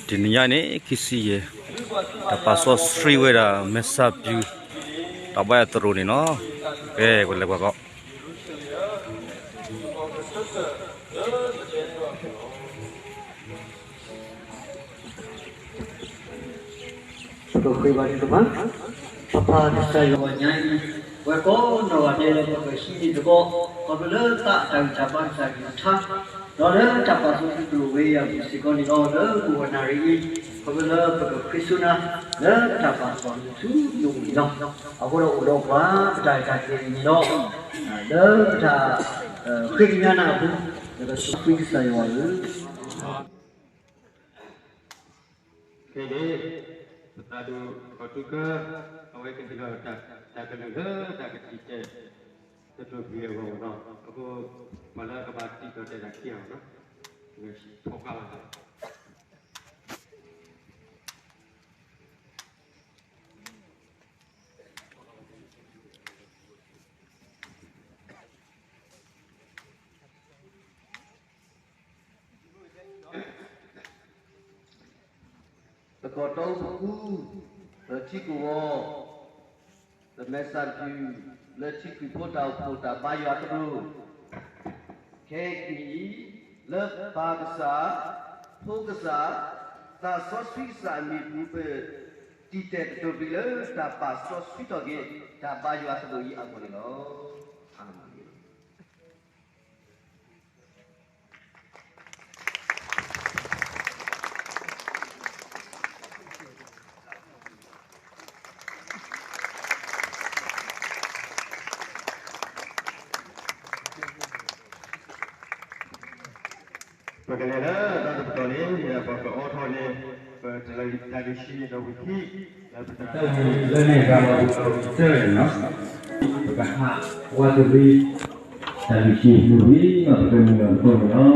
တနံၤညါန့ၣ် ခံဆံယဲၢ်, တၢ်ပာ်စီဆှံဝဲဒၣ် မဲာ်ဆှးပူၤ တၢ်ဘါယွၤသရိာ်န့ၣ်လီၤ. ကဲ ပကလဲၤကွၢ်ကီး ပကဃ့ဘါထုကဖၣ်, ပၢ်ကစၢ်ယွၤ ညါအံၤ, ပဝဲကိးနီၢ်ဂၤဒဲးလၢပကဟံးန့ၢ်သကိး, ခီဖျိလၢသးအတၢ်ဂံၢ်တၢ်ဘါကစၢ်ကလုၢ်ကထါ, ဒီးလၢတၢ်ပာ်စီဆှံသရိာ်ဝဲအံၤအပူၤစ့ၢ်ကီးန့ၣ်လီၤ. လၢပဝဲနၣ်ရံၣ်အံၤ, ခီဖျိလၢပကဃ့စိနၤ လၢပတၢ်ပာ်သကိးဆူယွၤအအိၣ်န့ၣ်လီၤ. အဃိဒီးအိၣ်ဒီးပှၤ ပတၢ်ဂ့ၢ်တၢ်ကျိၤန့ၣ်လီၤ. လၢပတၢ် ဃ့ကညးနၤအပူၤ, လၢကစၢ်ခရံာ်ကစၢ်ယွၤဧၢ. ခဲအံၤန့ၣ် ပသးဒိၣ်ထီၣ်တူၢ်ကၢ အဝဲကဟ့ၣ်လီၤတၢ်ကလုၢ်လၢ တၢ်ကတံာ်တဲာ် တကလုာ်ကွံာ်အဂီၢ်လီၤ. အဃိ ပှၤလၢအကဘၣ်တံာ်တာ်တဲာ်တၢ်ခံဂၤလီၤ, ထီၣ်ကးလီၤ. သကိးတီပကူ, ပထံကဝီၤ, ပမဲာ်ဆှးပူၤ, လၢထံခရံာ်ဖိတၢ်အိၣ်ဖှိၣ်တၢ်ဘါယွၤသရိာ်, ခဲအံၤ လၢပၢ်ကစၢ်, ဖိကစၢ်, သးစီဆှံကစၢ်အမံၤအပူၤ ပတံာ်တဲာ်တကလုာ်ကွံာ်လၢ တၢ်ပာ်စီဆှံထီၣ်က့ၤ တၢ်ဘါယွၤသရိာ်အံၤအဂီၢ်န့ၣ်လီၤ. အၤမ့ၣ်. ပကလဲၤလၢတၢ်တပတီၢ်န့ၣ် ပကအိးထီၣ်န့ၣ် ပတၢ်လုၢ်ဟံၣ်ဒီးဝံၤခံ လၢပတၢ် လၢန့ၣ်ဂၤလီၤဝံၤလီၤဝံၤတၢ်န့ၣ်လီၤ. ပကဟးဝးတရံး တၢ်လုၢ်ဟံၣ်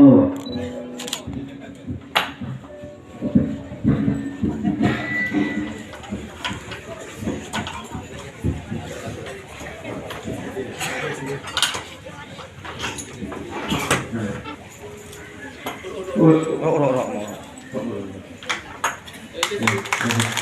မုၢ်ဝံၤ ပကမုၢ်လီၤသကိးန့ၣ်လီၤ.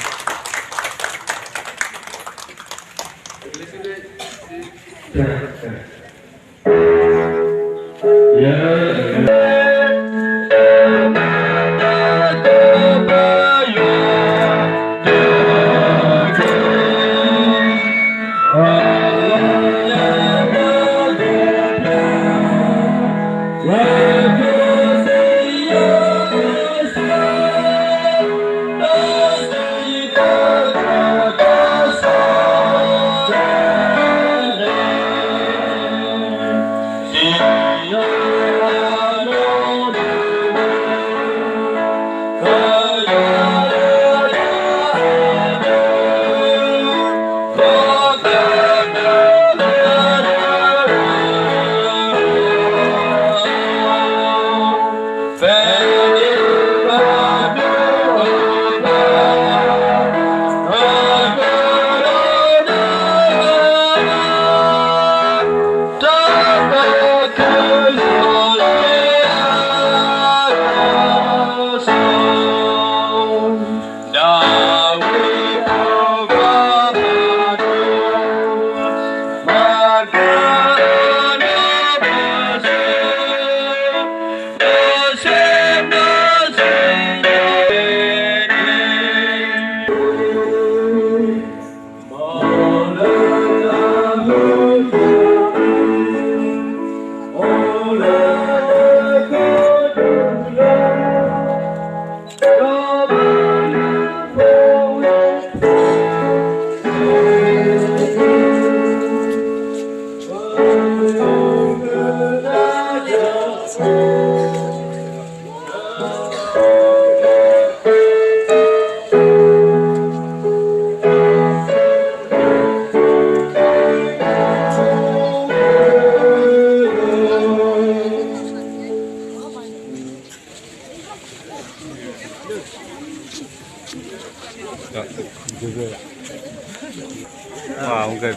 Wow, okay.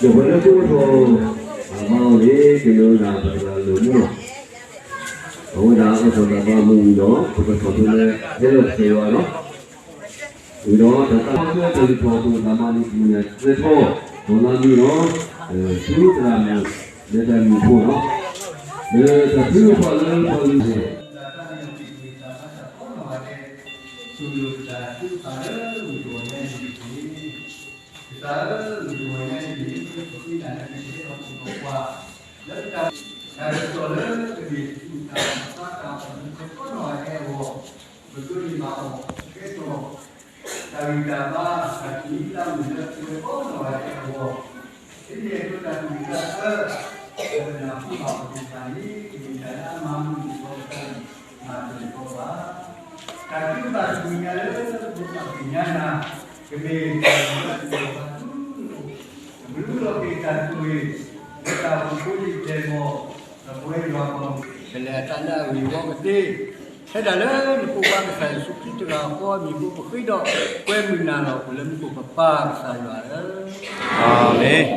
Yawheh lၢကအိၣ်ထီၣ်အမါအီၤန့ၣ် ကမ့ၢ်ဝဲဒၣ်ပတဂၤလၢမူလီၤ. အဝဲဒၣ်အိၣ်ထီၣ်တၢ်ဘါမုၢ်ဒီး ပကထီၣ်ဖဲလၢ ဟဲလီၤကစၢ်ယွၤလီၤ. ဝံၤဒီးတၢ်သးလၢတၢ်လုၢ်ထီၣ်အသးမၤန့ၢ်ပူၤန့ၣ် သၢထီၣ် ဒီးလါမ့ၢ်ဒီး ထူသရၣ်မုၣ် လၢတၢ်လုၢ်ဖိလီၤ. လၢတၢ်ထုကဖၣ်လၢပှၤလုၢ်န့ၣ် ကစၢ်ဧၢ, လၢတၢ်ကစီၣ်လၢကမ့ၢ်တၢ်ဘၣ်တၢ်ပီၢ်နီၣ်ဂၤဒဲး ဆူလိာ်ပသးဒ်သိးပသ့ၣ်ညါန့ၣ်တက့ၢ်, ကစၢ်ဧၢ, လၢတၢ်ကစီၣ်လၢကမ့ၢ်တၢ်ဘၣ်တၢ်ပီၢ်နီၣ်ဂၤဒဲးအဂီၢ်, ပဒိးန့ၢ်ဘၣ်အီၤ ကဲထီၣ် တၢ်ဂံၢ်တၢ်ဘါ တၢ်သံတၢ်မုာ်လၢပဝဲပီၢ်နီၣ်ဂၤဒဲးအဂီၢ်, ဒ်န့ၣ်အသိးတၢ်သူၣ်ဝံၣ်သးဆၢ လၢပနၢ်ဟူဘၣ်အီၤသ့ၣ်တဖၣ်န့ၣ် ကမ့ၢ်တၢ်လၢအမၤမုာ်ဒီးပတၢ်မၤစၢၤန့ၣ်လီၤ. တၢ်ထုကဖၣ်တၢ်သ့ၣ်ညါလၢပသ့ၣ်ညါနၤ ကမ့ၢ်တၢ်လၢပဂီၢ်ဘါထု ကမ့ၢ်လီၤက့ၤတၢ်ဆိၣ်ဂ့ၤ လၢတၢ်အိၣ်ဖှိၣ်ဖိလံၤပျဲၢ်မီၢ် ဒီးပဝဲယွၤအဂီၢ် ကလဲၤအသးလၢအဂ့ၤအဝီကသ့, ထဲဒၣ်လၢနဖိခွါကစၢ်ယ့ၣ်ၡူးခရံာ်တဂၤဃီအမံၤအဃိ ပဃ့ဒီးကွဲမုာ်နၤလီၤ. အိၣ်လၢမူခိၣ်ပပၢ်ကစၢ်ယွၤဧၢ, အၤမ့ၣ်.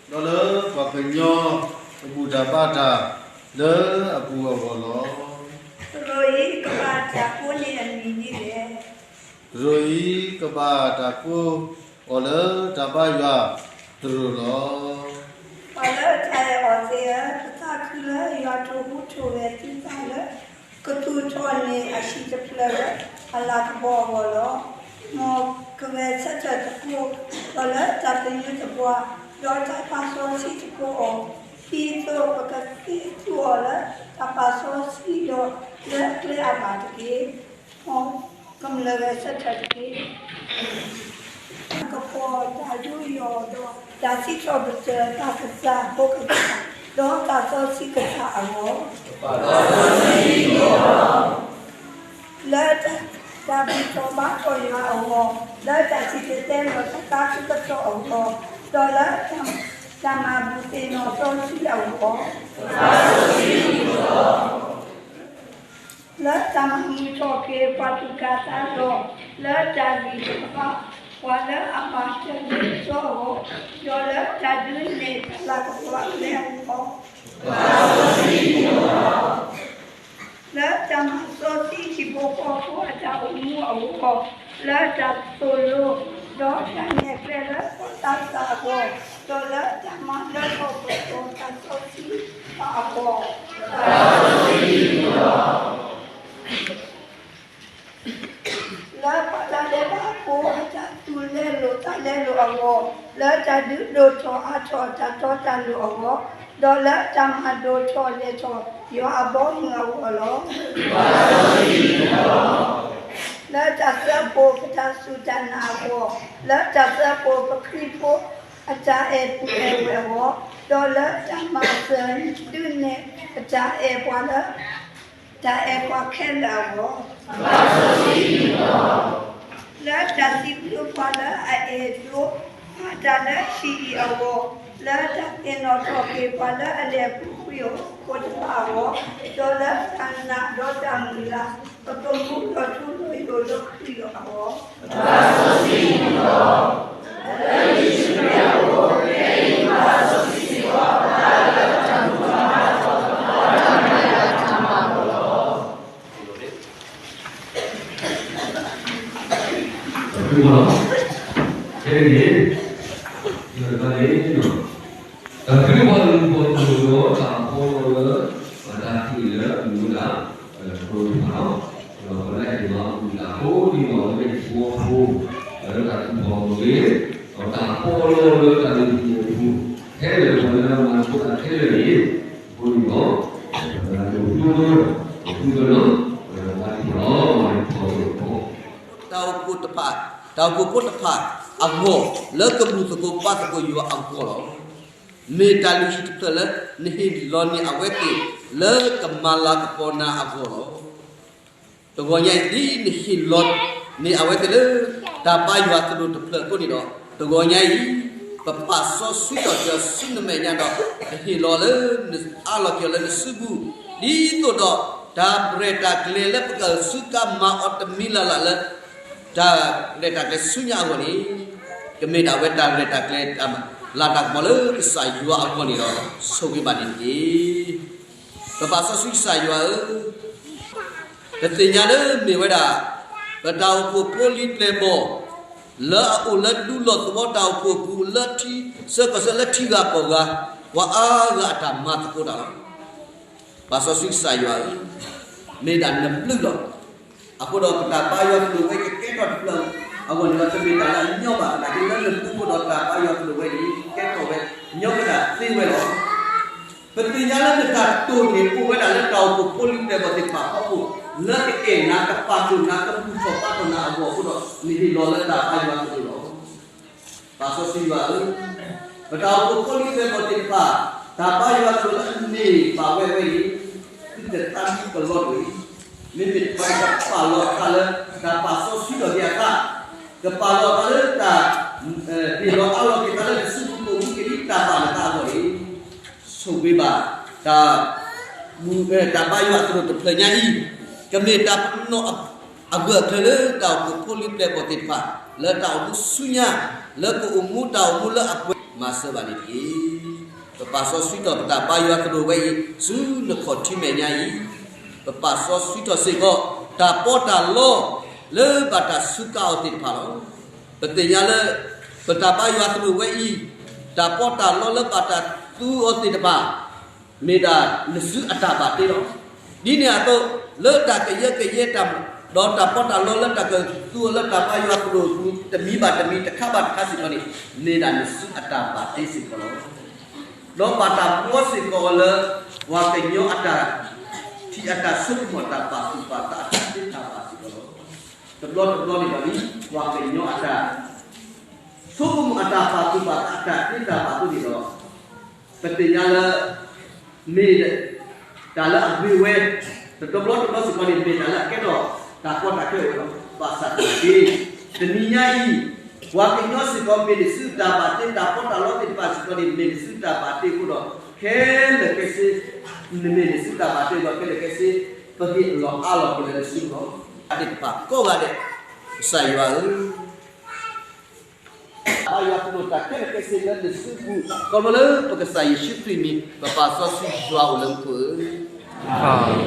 ဒီးလၢပှၤကညီအဘူၣ်တၢ်ဘါတၢ်လၢအပူၤအဂီၢ်လီၤ. တရိၤအံၤကဘၣ်တၢ်ကိးန့ၢ်အမံၤဒ်လဲၣ်. တရိၤအံၤကဘၣ်တၢ်ကိးအီၤလၢတၢ်ဘါယွၤတရိၤလီၤ. ပှၤလၢတၢ်အဲၣ်အီၤသ့ၣ်ဧၢ, ပသးခုလၢယွၤထိၣ်ဟူးထိၣ်ဂဲၤသုသးလၢ ကသူၣ်ထီၣ်န့ၢ်အဟံၣ်တဖျၢၣ်လၢအလၤကပီၤအဂီၢ်လီၤ. မ်ကဂဲၤဆၢထၢၣ်သကိး ဒီးလၢတၢ်သညူးသပှၢ်, ဒီးတၢ်ပာ်စီဆှံသကိးအီၤ, ဒ်သိးပကသ့သူအီၤလၢတၢ်ပာ်စီဆှံဒီးလၢအကျဲအဘၣ်တက့ၢ်. မ်ကမျၢၢ်ဂဲၤဆၢထၢၣ်တက့ၢ်. ကပီၤတၢ်ယူးယီၣ်ဒီးတၢ်စံးထီၣ်ပတြၢၤတၢ်ကစၢ်ဖိကစၢ်, ဒီးတၢ်စီဆှံကစၢ်အဂီၢ်, လၢတၢ်ဘူၣ်ထီၣ်ဘါထီၣ်ယွၤအဂီၢ်, လၢတၢ်စံၣ်တဲၤတဲလီၤတၢ်သးခုကစီၣ်အဂီၢ်, ဒီးလၢတၢ်မၤဘူၣ်သ့ၣ်နီၣ်စီဆှံအဂီၢ်, လၢတၢ်မၤမုာ်ထီၣ်က့ၤပှၤသူၣ်ကၢ်သးလီၤ, လၢတၢ်ဂံၢ်တကပၤ ပှၤလၢအဘၣ်တၢ်ဒုးအသီအဂီၢ်, ဒီးလၢတၢ်ဒုးနဲၣ်တၢ်လၤကပီၤအကျဲအဂီၢ်, လၢတၢ်မၤစီဆှံဟံၣ်ဖိဃီဖိအတၢ်အိၣ်မူအဂီၢ်, လၢတၢ်သိၣ်လိ, ဒီးတၢ်နဲၣ်ကျဲလၢပှၤသးစၢ်အဂီၢ်, ဒီးလၢတၢ်မၤလၢထီၣ်ပှဲၤထီၣ်တၢ်စီဆှံတဖၣ်အဂီၢ်, လၢပှၤလၢအလဲၤဘါအဖိအတၢ်သူၣ်လဲလိာ်သးလဲလိာ်အဂီၢ်, လၢတၢ်ဒုးဒိၣ်ထီၣ်အါထီၣ်တၢ်တီတၢ်လိၤအဂီၢ်, ဒီးလၢတၢ်မၤဒိၣ်ထီၣ်လဲၤထီၣ်ယွၤအဘီအမုၢ်အဂီၢ်လီၤ. လၢတၢ်စၢဖှိၣ်ပတၢ်စူၢ်တၢ်နာ်အဂီၢ်, လၢတၢ်စၢဖှိၣ်ပခရံာ်ဖိအတၢ်အဲၣ်ပုၢ်အဲၣ်ဝဲၢ်အဂီၢ်, ဒီးလၢတၢ်မၤစၢၤဒုးနဲၣ်ပတၢ်အဲၣ်ပှၤလၢ တၢ်အဲၣ်ပှၤခဲလၢာ်အဂီၢ်, လၢတၢ်စံးဘျုးပှၤလၢအအဲၣ်ဒိးမၤတၢ်လၢဟံၣ်အံၤအဂီၢ်, လၢတၢ်သ့ၣ်နီၣ်ထီၣ်က့ၤပှၤလၢအလဲၤဃုာ်ဃုာ်အီၤအဃိတဖၣ်အဂီၢ်, ဒီးလၢတၢ်နာ်ဒီးတၢ်မုၢ်လၢ် ပကမူလီၤထူလီၤယိာ်လၢခရံာ်အဂီၢ် တၢ်သဘျ့ပှၤလူၤပိာ်ကျိာ်ဒီးတၢ်အဖီလီၤလၢ ဘၣ်တၢ်ဟ့ၣ်လၢအမူဒါ ပတဖၣ်လီၤ. ဒီးပဝဲဒၣ်အံၤဒီးအမူဒါအဃိန့ၣ်ဒီး လၢတၢ်သူၣ်ထီၣ်ပူၤလ့ၤ ဒီးတၢ်ဖီလီၤလၢတၢ်လုၢ်ဟံၣ်အပူၤ ခဲလၢာ်ပှၤလၢအမၤသကိးတၢ်ခဲလၢာ်န့ၣ် အဃိန့ၣ်ဒီး ပဝဲဒၣ်ဒိးသူ ဒိးသူကလီ ပဝဲဒၣ်ဘၣ်တၢ်လီၤ ပဝဲဒၣ်ထီၣ်ပူၤလီၤ တၢ်အိၣ်ဖှိၣ်တဖၣ်, တၢ်အိၣ်ဖှိၣ်ဖိတဖၣ်အဂီၢ် လၢကဘူၣ်သကိးဘါသကိးယွၤအဂီၢ်လီၤ. မ့ၢ်တၢ်လုၢ်ဟံၣ်တဖျၢၣ်လၢ နဟ့ၣ်လီၤန့ၢ်အဝဲသ့ၣ် လၢကမၤလၤကပီၤနၤအဂီၢ်လီၤ. တဂီၤညါအံၤ ဒ်နဟ့ၣ်လီၤန့ၢ်အဝဲသ့ၣ်လၢ တၢ်ဘါယွၤသရိာ်တဖျၢၣ်အဃိန့ၣ်ဒီး တဂီၤညါအံၤ ပပာ်စီဆှံထီၣ်က့ၤအီၤဆူနမဲာ်ညါဒီး ပဟ့ၣ်လီၤလၢ အးလီၤက့ၤအီၤလၢနစုပူၤ ဒ်သိးဒီး တၢ်ရဲၣ်တၢ်ကျဲၤလၢပကစူးကါမၤအီၤတမံၤလၢ်လၢ်လၢ တၢ်ရဲၣ်တၢ်ကျဲၤဆူညါအဂီၢ်န့ၣ် ကမ့ၢ်ဒၣ်ဝဲတၢ်ရဲၣ်တၢ်ကျဲၤ လၤတၢ်ကပီၤလၢကစၢ်ယွၤအဂီၢ်န့ၣ်ဒီး ဆိၣ်ဂ့ၤဘၣ်န့ၣ်တက့ၢ်. ပပာ်စီဆှံကစၢ်ယွၤဧၢ, ပသ့ၣ်ညါလၢမ့ၢ်ဝဲဒၣ် ပတၢ်အိၣ်ဖှိၣ်ဖိလံၤပျဲၢ်ဘီၣ် လၢအအိၣ်လၢဒူလီၢ်သဝီတၢ်အိၣ်ဖှိၣ်အပူၤ လၢထံဆၢကီၢ်ဆၢလၢထံဂၤကီၢ်ဂၤ ပှၤအါဂၤအတၢ်မၤသကိးတၢ်လီၤ. ပာ်စီဆှံကစၢ်ယွၤဧၢ, မ့ၢ်ဒၣ်နဘျုးလီၤ. အဃိဒီးပတၢ်ဘါယွၤသရိာ်ဝဲကကဲထီၣ်တဖျၢၣ်အဂီၢ်န့ၣ်ဒီး တမ့ၢ်တၢ်လၢအညီဘၣ်, သနာ်က့လၢနဘျုးအဃိဒီးတၢ်ဘါယွၤသရိာ်ဝဲန့ၣ် ကဲထီၣ်ဝဲ ညီဝဲဒၣ်သ့ဝဲလီၤ. ပသ့ၣ်ညါလၢနတၢ်တိာ်န့ၣ် အိၣ်ဝဲဒၣ်လၢတၢ်အိၣ်ဖှိၣ်ဖိလံၤပျဲၢ်ဘီၣ်သ့ၣ်တဖၣ်အဖီခိၣ် လၢကအဲၣ်နၤ ကပာ်ဒိၣ်နၤ ကဘူၣ်ထီၣ်ဘါထီၣ်နၤအဂီၢ်အဃိဒီး နဟ့ၣ်လီၤလၢတၢ်ဘါယွၤသရိာ်လီၤ. ပာ်စီဆှံယွၤဧၢ, ပတၢ်အိၣ်ဖှိၣ်ဖိလံၤပျဲၢ်ဘီၣ်သ့ၣ်တဖၣ် တၢ်ဘါယွၤသရိာ်လၢအမ့ၢ်ဘၣ်ဝဲဝဲန့ၣ် သုတသးမံကလီတဂ့ၤ. မ့မ့ၢ်တခီကပာ်လီၤအသးလၢ တၢ်ပာ်စီဆှံထီၣ်က့ၤအသး, ကပာ်လီၤအသးလၢတၢ် ဟ့ၣ်လီၤအးလီၤက့ၤသးလၢ နစုပူၤကအိၣ်မူက့ၤဒ်တၢ်ဘၣ်နသးအဂီၢ်န့ၣ် ဆိၣ်ဂ့ၤဘၣ် တၢ် တၢ်ဘါယွၤသရိာ်တဖျၢၣ်ညါအံၤ ကမ့ၢ်တၢ်ပနီၣ်အဂၢၢ်အကျၢၤလၢတၢ်အိၣ်ဖှိၣ်ဖိလံၤပျဲၢ်ဘီၣ်သ့ၣ်တဖၣ် လၢတၢ်အိၣ်မူဆူညါ လၢကအိၣ်မူတၢ်အိၣ်မူလၢအပှဲၤ မၤစၢၤဘၣ်န့ၣ်တက့ၢ်. ပပာ်စီဆှံထီၣ်ပတၢ်ဘါယွၤသရိာ်ဝဲအံၤ ဆူနခီၣ်ထံးမဲာ်ညါအံၤ, ပပာ်စီဆှံထီၣ်စ့ၢ်ကီး တၢ်ပီးတၢ်လီ လၢဘၣ်တၢ်စူးကါအီၤသ့ၣ်တဖၣ်လီၤ. ပသ့ၣ်ညါလၢ ပတၢ်ဘါယွၤသရိာ်ဝဲအံၤ တၢ်ပီးတၢ်လီလၢဘၣ်တၢ်သူအီၤသ့ၣ်တဖၣ် မ့ၢ်ဒၣ်နစုအတၢ်ဘၣ်တ့လီၤ. ဒ်န့ၣ်အသိး လၢတၢ်ကယၢကယဲတၢ် ဒီးတၢ်ပီးတၢ်လီလၢတၢ်ကသူအီၤလၢတၢ်ဘါယွၤသရိာ်အပူၤ တမံၤဘၣ်တမံၤ တခါဘၣ်တခါစ့ၢ်ကီးန့ၣ် မ့ၢ်ဒၣ်နစုအတၢ်ဘၣ်တ့စ့ၢ်ကီးလီၤ. ဒီးဘၣ်တၢ်ဘှီစ့ၢ်ကီးအီၤလၢ ပှၤကညီအတၢ်ထံၣ်အတၢ်ဆိကမိၣ်တၢ်ပာ်သူၣ်ပာ်သးအတၢ်သ့တၢ်ဘၣ်စ့ၢ်ကီးလီၤ. တဘျီတဘျီန့ၣ်ဒီး ပှၤကညီအတၢ်ဆိကမိၣ်အတၢ်ပာ်သူၣ်ပာ်သးအတၢ်သ့တၢ်ဘၣ်အသိးန့ၣ်ဒီး ပသ့ၣ်ညါလၢ မ့ၢ် တၢ်လၢအဂ့ၤဝဲ, တဘျီတဘျီစ့ၢ်ကီးန့ၣ် မ့ၢ်တၢ်လၢအကဲထီၣ်တၢ်ကီတၢ်ခဲအိၣ်လီၤ. ဘၣ်ဆၣ်သနာ်က့ တနံၤညါအံၤ ပှၤကညီစ့ၢ်ကီးမ့ၢ်နစုတၢ်ဘၣ်တ့, တၢ်ပီးတၢ်လီသ့ၣ်တဖၣ်စ့ၢ်ကီးန့ၣ် မ့ၢ်နစုတၢ်ဘၣ်တ့အဃိဒီး ခဲလၢာ်ခဲဆ့ နမ့ၢ်နစုတၢ်ဘၣ်တ့ဒီး ခဲလၢာ်ခဲဆ့ ပက့ၤလီၤအါလီၤက့ၤလၢနစုလီၤ. အသ့ၣ်တဖၣ်ကိးဂၤဒဲး ကစၢ်ယွၤဧၢ ဘါယွၤသရိာ်တၢ်ခဲလၢာ်ခဲဆ့လၢနစုပူၤ ခီဖျိလၢပကစၢ်ယ့ၣ်ၡူးခရံာ်အမံၤ ပပာ်စီဆှံယွၤအိၣ်လၢမူခိၣ်ဧၢ, အၤမ့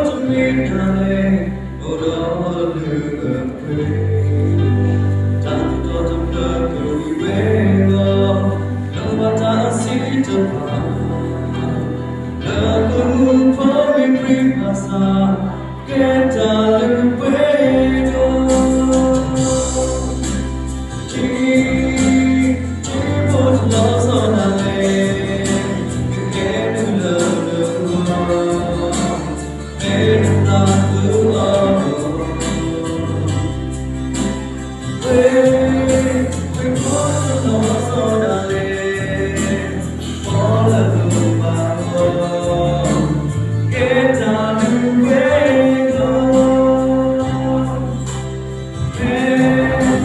ၣ်. အိၣ်ဒီးလၢအပှဲၤ, တၢ်သူၣ်ထီၣ်တဖျၢၣ်ကဝံၤဝဲလီၤ, ဒီးဘၣ်တၢ်အဆံးတဖၣ်, လၢကမူဖိမ့ၢ်ပြံဘၣ်ဆၣ်, ကဲတၢ်လၢပှဲၤဒီး တၢ်စံးဖိတမ့ၢ်နၤလဲၣ်, အိၣ်ဒီးလၢအပှဲၤ, တၢ်သူၣ်ထီၣ်တဖျၢၣ်ကဝံၤဝဲလီၤ, ဒီ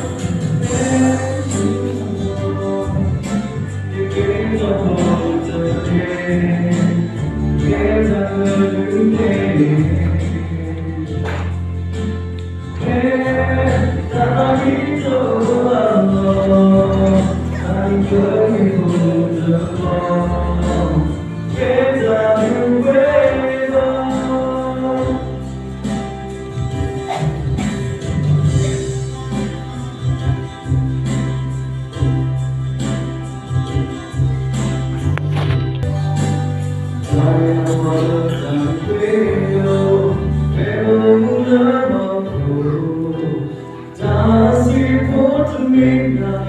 း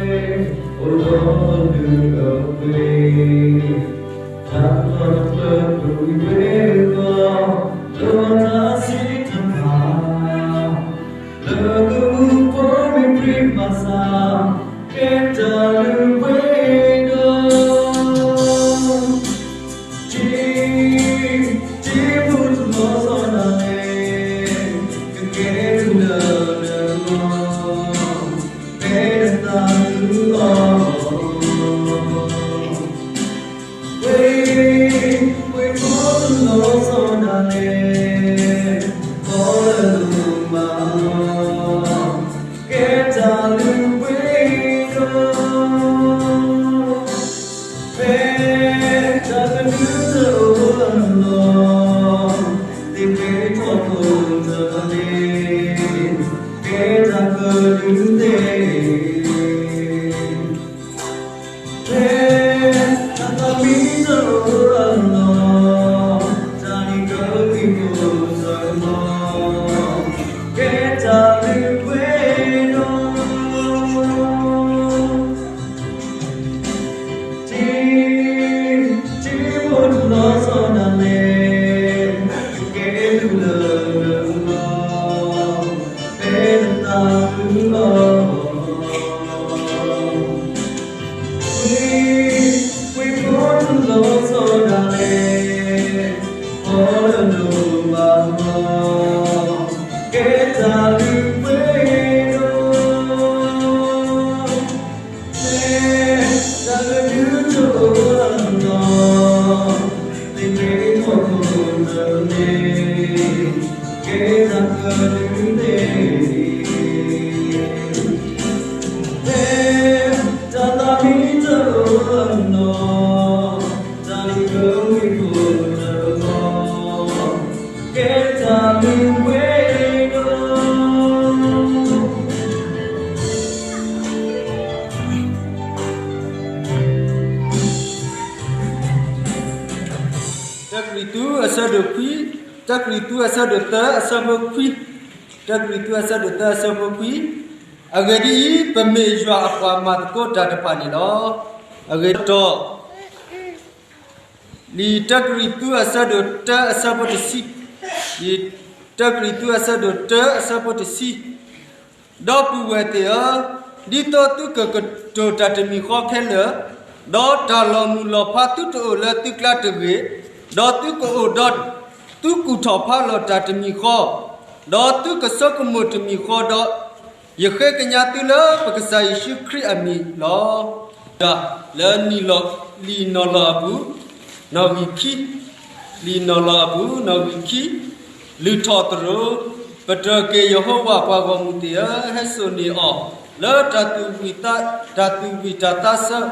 ဘၣ်တၢ်အဆံးတဖၣ်, လၢကမူဖိမ့ၢ်ပြံဘၣ်ဆၣ်, ကဲတၢ်လၢပှဲၤဒီး တံၤ, တံၤဖိတလီၤဆီဒၣ်လဲၣ်, ကကဲထီၣ်လၢနလီၢ်, ဖဲနသးခုအီၤ, ဝ့ၢ်, ဝ့ၢ်ဖိတလီၤဆီဒၣ်လဲၣ်, ဖီလၢလိၤမးလီၤ, ကဲတၢ်လၢပှဲၤဒီး ဖဲတၢ်ကဒုတအိၣ်အလီၢ်, သ့ၣ်ဖျ့ထီၣ်ဖိတမ့ၢ်, ကဲတၢ်ကဒုသ့, ဖဲတၢ်သးမံတအိၣ်အလီၢ်, တၢ်န့ၣ်ကမ့ၢ်ဖိတမ့ၢ်, ကဲတၢ်လၢပှဲၤဒီး တံၤ, တံၤဖိတလီၤဆီဒၣ်လဲၣ်, ကကဲထီၣ်လၢနလီၢ်, ဖဲနသးခုအီၤ, ဝ့ၢ်, ဝ့ၢ်ဖိတလီၤဆီဒၣ်လဲၣ်, ဖီလၢလိၤမးလီၤ, ကဲတၢ်လၢပှဲၤဒီး ဖဲတၢ်ကဒုတအိၣ်အလီၢ်, သ့ၣ်ဖျ့ထီၣ်ဖိတမ့ၢ်, ကဲတၢ်ကဒုသ့, ဖဲတၢ်သးမံတအိၣ်အလီၢ်, တၢ်န့ၣ်ကမ့ၢ်ဖိတမ့ၢ်, ကဲတၢ်လၢပှဲၤဒီး တၢကရံၣ်သူးအဆၢဒိၣ်ခွံ, တၢကရံၣ်သူးအဆၢဒိၣ်သၢ အဆၢဖိခွံ, တၢကရံၣ်သူးအဆၢဒိၣ်သၢ အဆၢဖိခွံ, အဂ့ၢ်ဒ်အံၤ, ပမ့ၢ်ယွၤအပှၤမၤသကိးတၢ်တဖၣ်န့ၣ်လီၤ. အဂ့ၢ်ဒ်အံၤ, လံာ်တၢကရံၣ်သူးအဆၢဒိၣ်တၢ အဆၢဖိတဆံ, လံာ်တၢကရံၣ်သူးအဆၢဒိၣ်တၢ အဆၢဖိတဆံ, ဒီပုၢ်ဝဲၢ်သ့ၣ်ဧၢ, ဒ်သိးသုကကတိၤတၢ်တမံၤဃီခဲလၢာ်, ဒီးတၢ်လီၤမုၢ်လီၤဖးသုတအိၣ်လၢသုကျါတဂ့ၤ, ဒီးသုကအိၣ်ဒီး သုကူၣ်ထီၣ်ဖးလီၤတၢ်တမံၤဃီ, ဒီးသုကဆိကမိၣ်တမံၤဃီဒီး, ယဃ့ကညးသုလၢပကစၢ်ယ့ၣ်ၡူးခရံာ်အမံၤလီၤ. လၢနံၣ်လီၤ, လံာ်နီၢ်လီၤအပူၤ, နီၣ်ဂံၢ်ခံ, လံာ်နီၢ်လီၤအပူၤ နီၣ်ဂံၢ်ခံ, လုၢ်ထီၣ်သရိာ်, ပတြၢၤက့ၤယဟိဝၤပှၤဂီၢ်မုၢ်သ့ၣ်ဧၢ, ဟဲစိာ်န့ၢ်အီၤ လၢတၢ်သူၣ်ဝံၣ်သး, တၢ်သူၣ်ဝံၣ်တၢ်သးဆၢ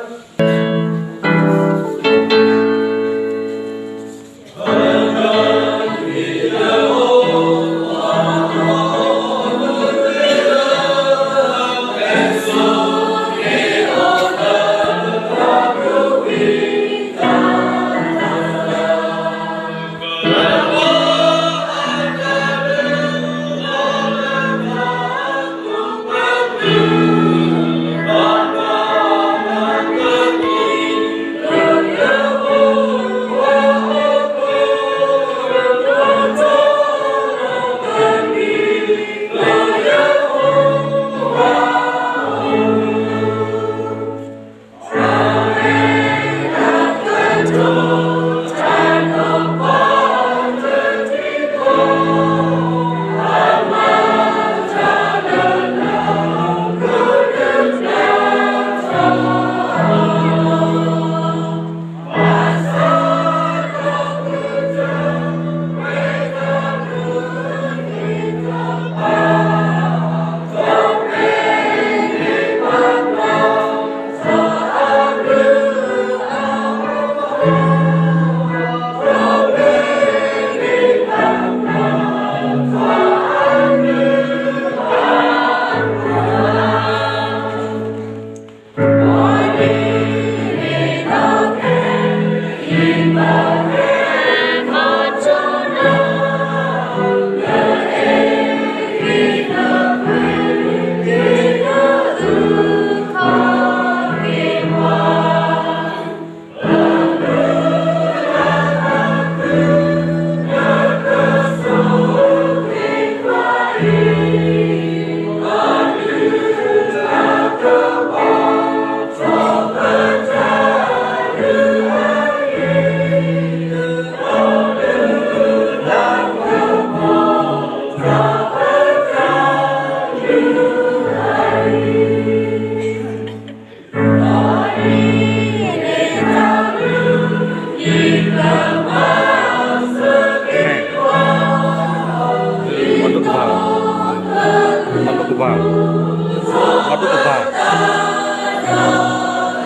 ပှၤ ပှၤဒိၣ်ကပၤ ဖဲအံၤ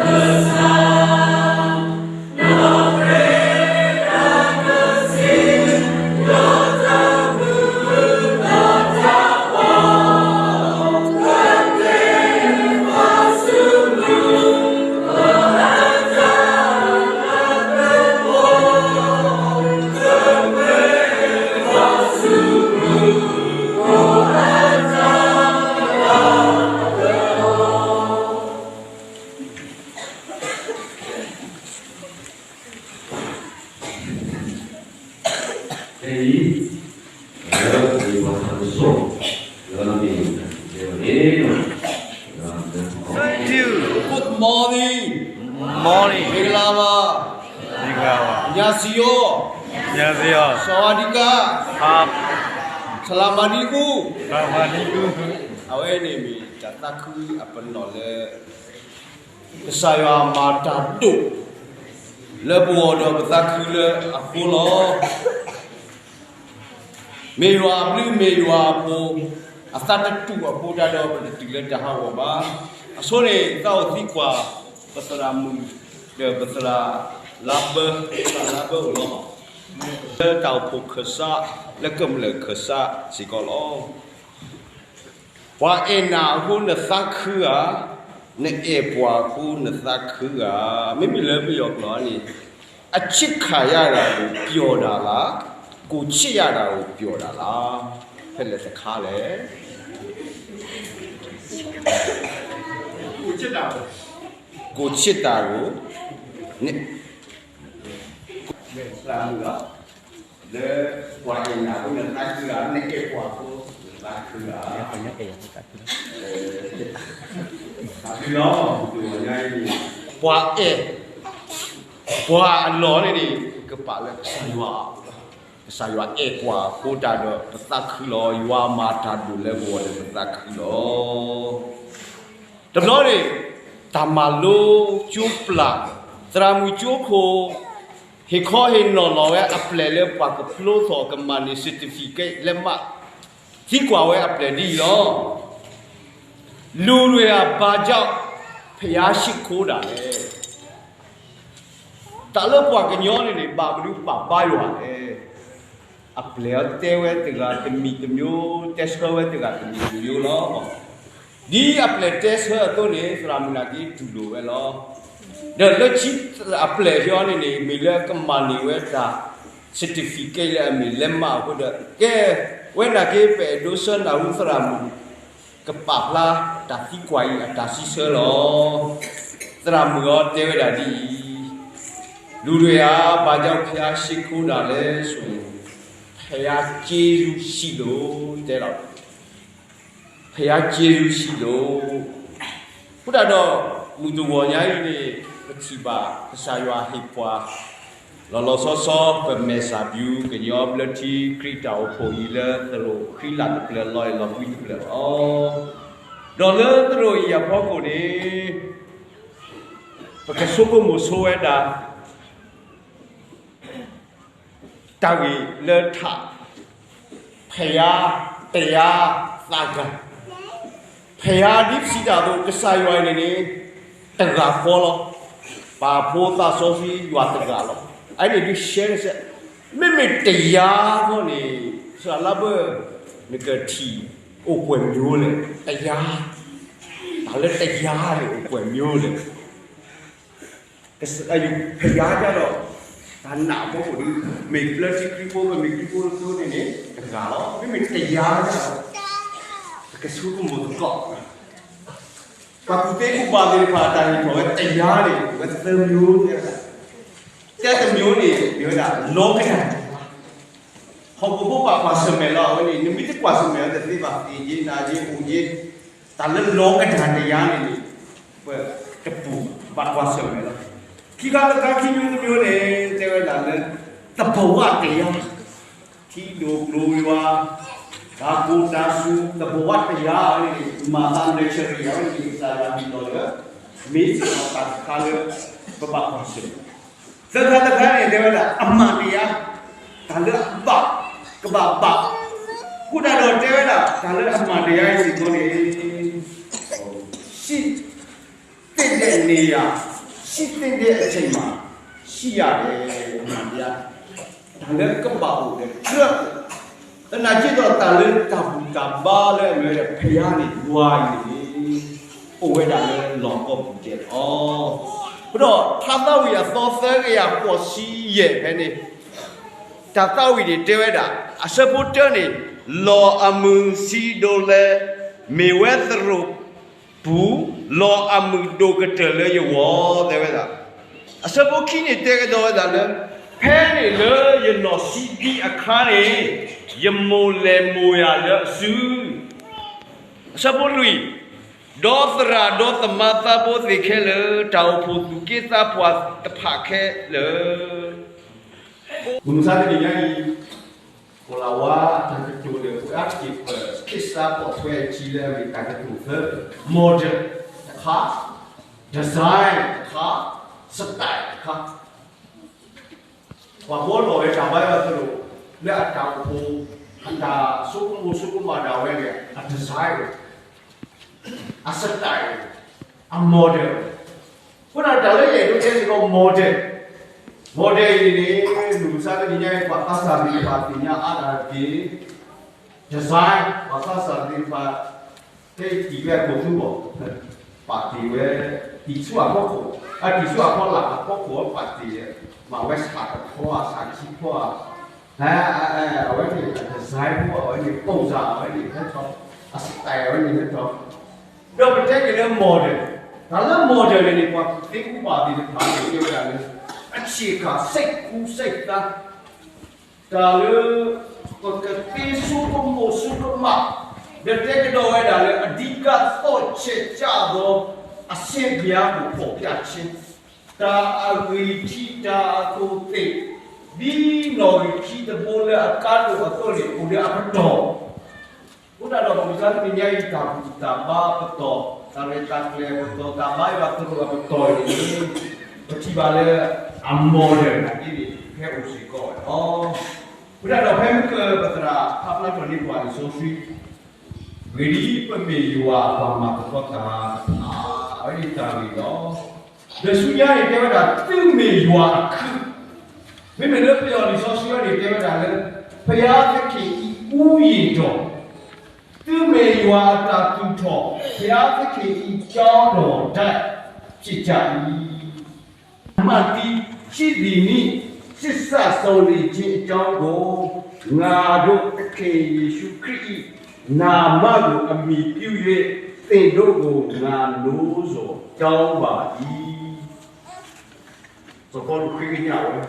လၢပှၤသးပစီၣ် လၢမ့ၢ် Good morning. Morning. မင်္ဂလာပါ. မင်္ဂလာပါ. 안녕하세요. 안녕하세요. 사와디캅. 아. 살라ܡ 알ܝܟ. 살라ܡ 알ܝܟ. အဝဲန့ၣ်မ့ၢ်တၢ်သးခုအပနီၣ်လၢ ကစၢ်ယွၤမၤတၢ်ဒိၣ် လၢပဂီၢ်ဒီးပသးခုလၢအဃိလီၤ. မ့ၢ်ယွၤအဘျုးမ့ၢ်ယွၤအဖှိၣ် အသးတတူာ်အဃိတၢ်ဒီးပတတုၤလၢတၢ်ဟးဂီၤဘၣ်. အဆိန့ၣ် သးအိၣ်သံကွၢ် ပသရၣ်မုၣ် ဒီးပသရၣ်လါဘၢ သရၣ်လါဘၢအိၣ်လီၤ. လၢတၢ်အိၣ်ဖှိၣ်ခၢၣ်စး လၢကမျၢၢ်ခၢၣ်စးစ့ၢ်ကီးလီၤ. ပှၤအဲၣ်နၤအဃိနသးခုဧါ, နအဲၣ်ပှၤအဃိနသးခုဧါ. မ့မ့ၢ်လၢပယီၤကျိာ်န့ၣ် အချစ်ခံရတာကို ပျော်တာလား, ကိုယ်ချစ်ရတာကို ပျော်တာလား. ဖဲလဲၣ်တခါလဲၣ်. ကိုယ်ချစ်တာကို ကိုယ်ချစ်တာကို သရၣ်မုၣ်လီၤ. လၢပှၤအဲၣ်နၤအဃိနသးခုဧါ, နအဲၣ်ပှၤအဃိနသးခုဧါ. သးခုလီၤ. ပှၤအဲၣ် ပှၤအလီၢ်န့ၣ်န့ၣ် ပကပာ်လၢကစၢ်ယွၤ, ကစၢ်ယွၤအဲၣ်ပှၤအဃိတၢ်ဒီးပသးခုလီၤ. ယွၤမၤတၢ်ဒိၣ်လၢပဂီၢ်ဒီးပသးခုလီၤ. တဘျီန့ၣ် တၢ်မၤလိကၠိပျၢ် သရၣ်မုၣ်ကၠိခိၣ် ဟ့ၣ်ခီဟ့ၣ်နီၤလီၤဝဲအပျဲၢ်လၢပှၤကဖျိထီၣ်ကမၤန့ၢ် certificate လၢမး သံကွၢ်ဝဲအပျဲၢ်ဒ်အံၤလီၤ. လူတွေဟာ ဘာကြောင့် ဘုရားရှိခိုးတာလဲ. တၢ်လၢပှၤကညီန့ၣ်န့ၣ် ဘၣ်မနုၤပာ်ဘါယွၤလဲၣ်. အပျဲၢ်အီၤတဲဝဲတဂၤတမံၤတမျိုး, တဲဆၢဝဲတဂၤတမံၤတမျိုးလီၤ. ဒ်အပျဲၢ်တဲဆၢအသိးန့ၣ် သရၣ်မုၣ်နာ်က့တူၢ်လိာ်ဝဲလီၤ. ဒီးလၢခံအပျဲၢ်ယီၤန့ၣ်န့ၣ် မ့ၢ်လၢကမၤန့ၢ်ဝဲတၢ် certificate လၢအမ့ၢ်လၢမးအဃိဒီး ကဲဝဲနာ်က့ ပအဲၣ်ဒိးဆၢနၢ်ဟူသရၣ်မုၣ် ကပာ်ဖျါတၢ်သံကွၢ်အံၤအတၢ်စံးဆၢလီၤ. သရၣ်မုၣ်အီၤတဲဝဲဒၣ်ဒ်အံၤ, လူတွေဟာ ဘာကြောင့် ဘုရားရှိခိုးတာလဲဆိုရင် ဘုရားကျေးဇူးရှိလို့ တဲလီၤ. ဘုရားကျေးဇူးရှိလို့. အဃိဒၣ်ဒီး မုၢ်တဂီၤညါအံၤန့ၣ် ပထံၣ်ဘၣ်ကစၢ်ယွၤဟ့ၣ်ပှၤ လီၤလီၤဆီဆီ ပမဲာ်ဆှးဘျုးကညီဘျၢထံခရံာ်တၢ်အိၣ်ဖှိၣ်အံၤလၢသရိာ်ဃံလၤတဖျၢၣ် လီၤအဲၣ်လီၤကွံတဖျၢၣ်လီၤ. ဒီးလၢသရိာ်အံၤအဖီခိၣ်န့ၣ် ပကဆိကမိၣ်ဆိဝဲဒၣ် တၢ်ဂ့ၢ်လၢထး ဘုရားတရားသခင်, ဘုရားဒ်ပစံးတၢ်အသိး ကစၢ်ယွၤအံၤန့ၣ်န့ၣ် တဂၤဃီလီၤ. ပၢ်ဖိသးစီဆှံယွၤတဂၤလီၤ. အန့ၣ်ဒုးရှဲကစဲး, မ့မ့ၢ်တရားအဃိန့ၣ် သရၣ်လါဘၢ နကထံၣ် အိၣ်ကွဲၢ် မျိုး လဲၣ်, တရား, တၢ်လၢတရားန့ၣ် အိၣ်ကွဲၢ် မျိုး လဲၣ်. ကစၢ်ယွၤ ဘုရား ကြတော့ တၢ်နာ်အဖီခိၣ်ဒီး မ့ၢ်ဘျၢထံခရံာ်ဖိ မ့ၢ်ခရံာ်ဖိတဖၣ်န့ၣ်န့ၣ် တဂၤလီၤ. မ့မ့ၢ်တရား ကြတော့ ပကဆိကမိၣ်သကိး ပှၤကူၣ်သ့ကူၣ်ဘၣ်သ့ၣ်တဖၣ် တၢ်ဟ့ၣ်ထီၣ်ဝဲတရား န့ၣ် အိၣ်ဝဲသၢ မျိုး တဲဝဲဒၣ်, တဲတ မျိုး န့ၣ် မ့ၢ်ဝဲဒၣ် လောကဓာတ်, ဟီၣ်ခိၣ်ဖိဘၣ်ကွၢ်ဆၢၣ်မဲာ်လီၤ. အဝဲန့ၣ် နမ့ၢ်တကွၢ်ဆၢၣ်မဲာ်အီၤတသ့ဘၣ်, သ့ၣ်က့ နာ်က့ အိၣ်က့ တၢ်လၢ လောကဓာတ်တရား န့ၣ်န့ၣ် ပတပူၤဘၣ်ကွၢ်ဆၢၣ်မဲာ်လီၤ. ခံခါတခါ ခံ မျိုး တ မျိုး န့ၣ် တဲဝဲဒၣ်လၢ သဘာဝတရား, ထံဒိၣ်ကျိၤယွၤ, တၢ်ကိၢ်တၢ်စူၤ သဘာဝတရား န့ၣ်န့ၣ် မၤသး nature န့ၣ် အဝဲန့ၣ် ကစၢ်ယွၤဟ့ၣ်လီၤလၢ မ့ၢ်စ့ၢ်ကီးတၢ်တခါလၢ ပဘၣ်ကွၢ်ဆၢၣ်မဲာ်. သၢခါတခါန့ၣ် တဲဝဲဒၣ် အမှန်တရား, တၢ်လၢအဘၣ်, ကဘၣ်ဘၣ်, အဃိဒၣ်ဒီးတဲဝဲဒၣ် တၢ်လၢအမၤတယါအံၤစ့ၢ်ကီးန့ၣ်, ရှိသင့်တဲ့နေရာ, ရှိသင့်တဲ့အချိန်မှာ ရှိရတယ်, အမၤတယါ, တၢ်လၢကဘၣ်အိၣ်ဒီးကြၢး, သနာ်က့ဒီးတၢ်လၢတၢ်ဘူၣ်တၢ်ဘါလၢအမ့ၢ်ဝဲဒၣ် ဖယါန့ၣ် ယွၤအံၤန့ၣ်, အိၣ်ဝဲဒၣ်လၢလီၢ်ကီၢ်ပူၤဒဲးလီၤ. အဃိဒီး ထါသးဝံၣ်အသီသၢကယၤဃိးဆံယဲၢ်ဖဲန့ၣ် တၢ်သးဝံၣ်န့ၣ်တဲဝဲဒၣ်, အဆၢဖိတၢန့ၣ်, လီၢ်အမုၢ်စံဒိးလဲ, မ့ၢ်ဝဲသရိာ်ပူၤ, လီၢ်အမုၢ်ဒိၣ်ကတၢၢ်လၢယဂီၢ် တဲဝဲဒၣ်. အဆၢဖိခံန့ၣ်တဲကဒီးဝဲဒၣ်လၢ, ဖဲန့ၣ်လၢယနီၢ်ဆံးဒံအခါန့ၣ်, ယမိၢ်လဲၤမိၢ်ယၤလၢအစု အဆၢဖိလွံၢ်, ဒီးသရၣ်ဒီးသမါသးဘိသ့ၣ်ခဲလၢာ်, တၢ်အိၣ်ဖှိၣ်သူၣ်က့သးပှၢ်တဖၣ်ခဲလၢာ်, မုၢ်မဆါတနံၤညါအံၤ, ကိးလၢဝါတၢ်ကတိၤဒီးပှၤအါတက့ၢ်ပၢၢ် ခ့ၣ်စးပိာ်ထွဲအထံလၢအမ့ၢ်တၢ်ကတိၤသၢ, model တခါ, design တခါ, style တခါ ပှၤဘှီလီၤဝဲတၢ်ဘါယွၤသရိာ် လၢအတၢ်အိၣ်ဖှိၣ်, အတၢ်ဆိကမိၣ်ဆိကမးဒၣ်ဝဲန့ၣ် အ design အ style အ model အဃိဒီးတၢ်လၢယအဲၣ်ဒိးတဲစ့ၢ်ကီး model, model အံၤန့ၣ် မုၢ်မဆါတနံၤညါအံၤ ပှၤသးစၢ်သ့ၣ်တဖၣ်သ့ၣ်ညါအါဒၣ်တက့ၢ်, design ပှၤသးစၢ်သ့ၣ်တဖၣ် ဖဲအံၤတံၢ်ဝဲအခိၣ်သူဘီၣ်, ပာ်တ့ၢ်ဝဲ, တံၢ်ဆူအဖီခိၣ်, အတံၢ်ဆူအဖီလာ်အဖီခိၣ်ပာ်တ့ၢ်, မၤဝဲဆၣ်တဖီဧါ ဆၣ်ခံဖီဧါ, အဝဲန့ၣ် အ design ဖိ အဝဲန့ၣ် ပုံစံ အဝဲန့ၣ်ဟဲထီၣ်, အ style အဝဲန့ၣ်ဟဲထီၣ်, ဒီးပတဲက့ၤလၢ model, တၢ်လၢ model န့ၣ်န့ၣ် ပှၤကူၣ်သ့ကူၣ်ဘၣ်သ့ၣ်တဖၣ်န့ၣ် တဲဝဲဒၣ်လၢ အဆ့ၣ်ကၤ စိတ်ကူးစိတ်သန်း တၢ်လၢ ပကသ့ဆိကမိၣ်ဆိကမး, ဒီးတဲကဒီးဝဲဒၣ်လၢ အဓိကသော့ချက်ကျသော အဆင်းပြကိုဖော်ပြခြင်း, တၢ်အဂံၢ်ထံး တၢ်အခိၣ်သ့ၣ်, ဒ်နီၣ်ဂံၢ်ခံတဘိလၢအကါဒိၣ်အသိးန့ၣ် အိၣ်လၢအပတီၢ် အဃိသတးဒီး မုၢ်မဆါတနံၤညါအံၤ တၢ်ဘူၣ်တၢ်ဘါအပတီၢ်, တၢ်ရဲၣ်တၢ်ကျဲၤအပတီၢ်, တၢ်ဘါယွၤသရိာ်အပတီၢ်အံၤန့ၣ် ပထံၣ်ဘၣ်လၢ အ model နာ်က့န့ၣ် ဟဲအိၣ်စ့ၢ်ကီးဝဲလီၤ. အဃိသတးဒီး ဖဲမုၢ်ကၢၢ်ပသရၣ်ဖးဖျါထီၣ်န့ၢ်ပှၤလံာ်စီဆှံ ဂ့ၤဒ်ပမ့ၢ်ယွၤအပှၤမၤသကိးတၢ်တဖၣ်, အဝဲန့ၣ်တၢ်ဂ့ၢ်လီၤ. ဒီးဆူညါန့ၣ်တဲဝဲဒၣ် သုမ့ၢ်ယွၤအခုး, မ့မ့ၢ်လၢပယီၤလံာ်စီဆှံအံၤန့ၣ် တဲဝဲဒၣ်လၢ ဘုရားသခင်၏ ဦးရေတော်, သုမ့ၢ်ယွၤအတၢ်သူၣ်ထီၣ်, ဘုရားသခင်၏ ကျောင်းတော်တိုက် ဖြစ်ကြ၏. နာမတည်းရှိသည်နှင့် ရှေ့ဆက်စုံလင်ခြင်းအကြောင်းကို ငါတို့သခင်ယေရှုခရစ်၏ နာမကိုအမှီပြု၍ သင်တို့ကို ငါနှိုးဆော်တောင်းပါ၏. စီၤပီလူးဃ့ကညးဝဲ,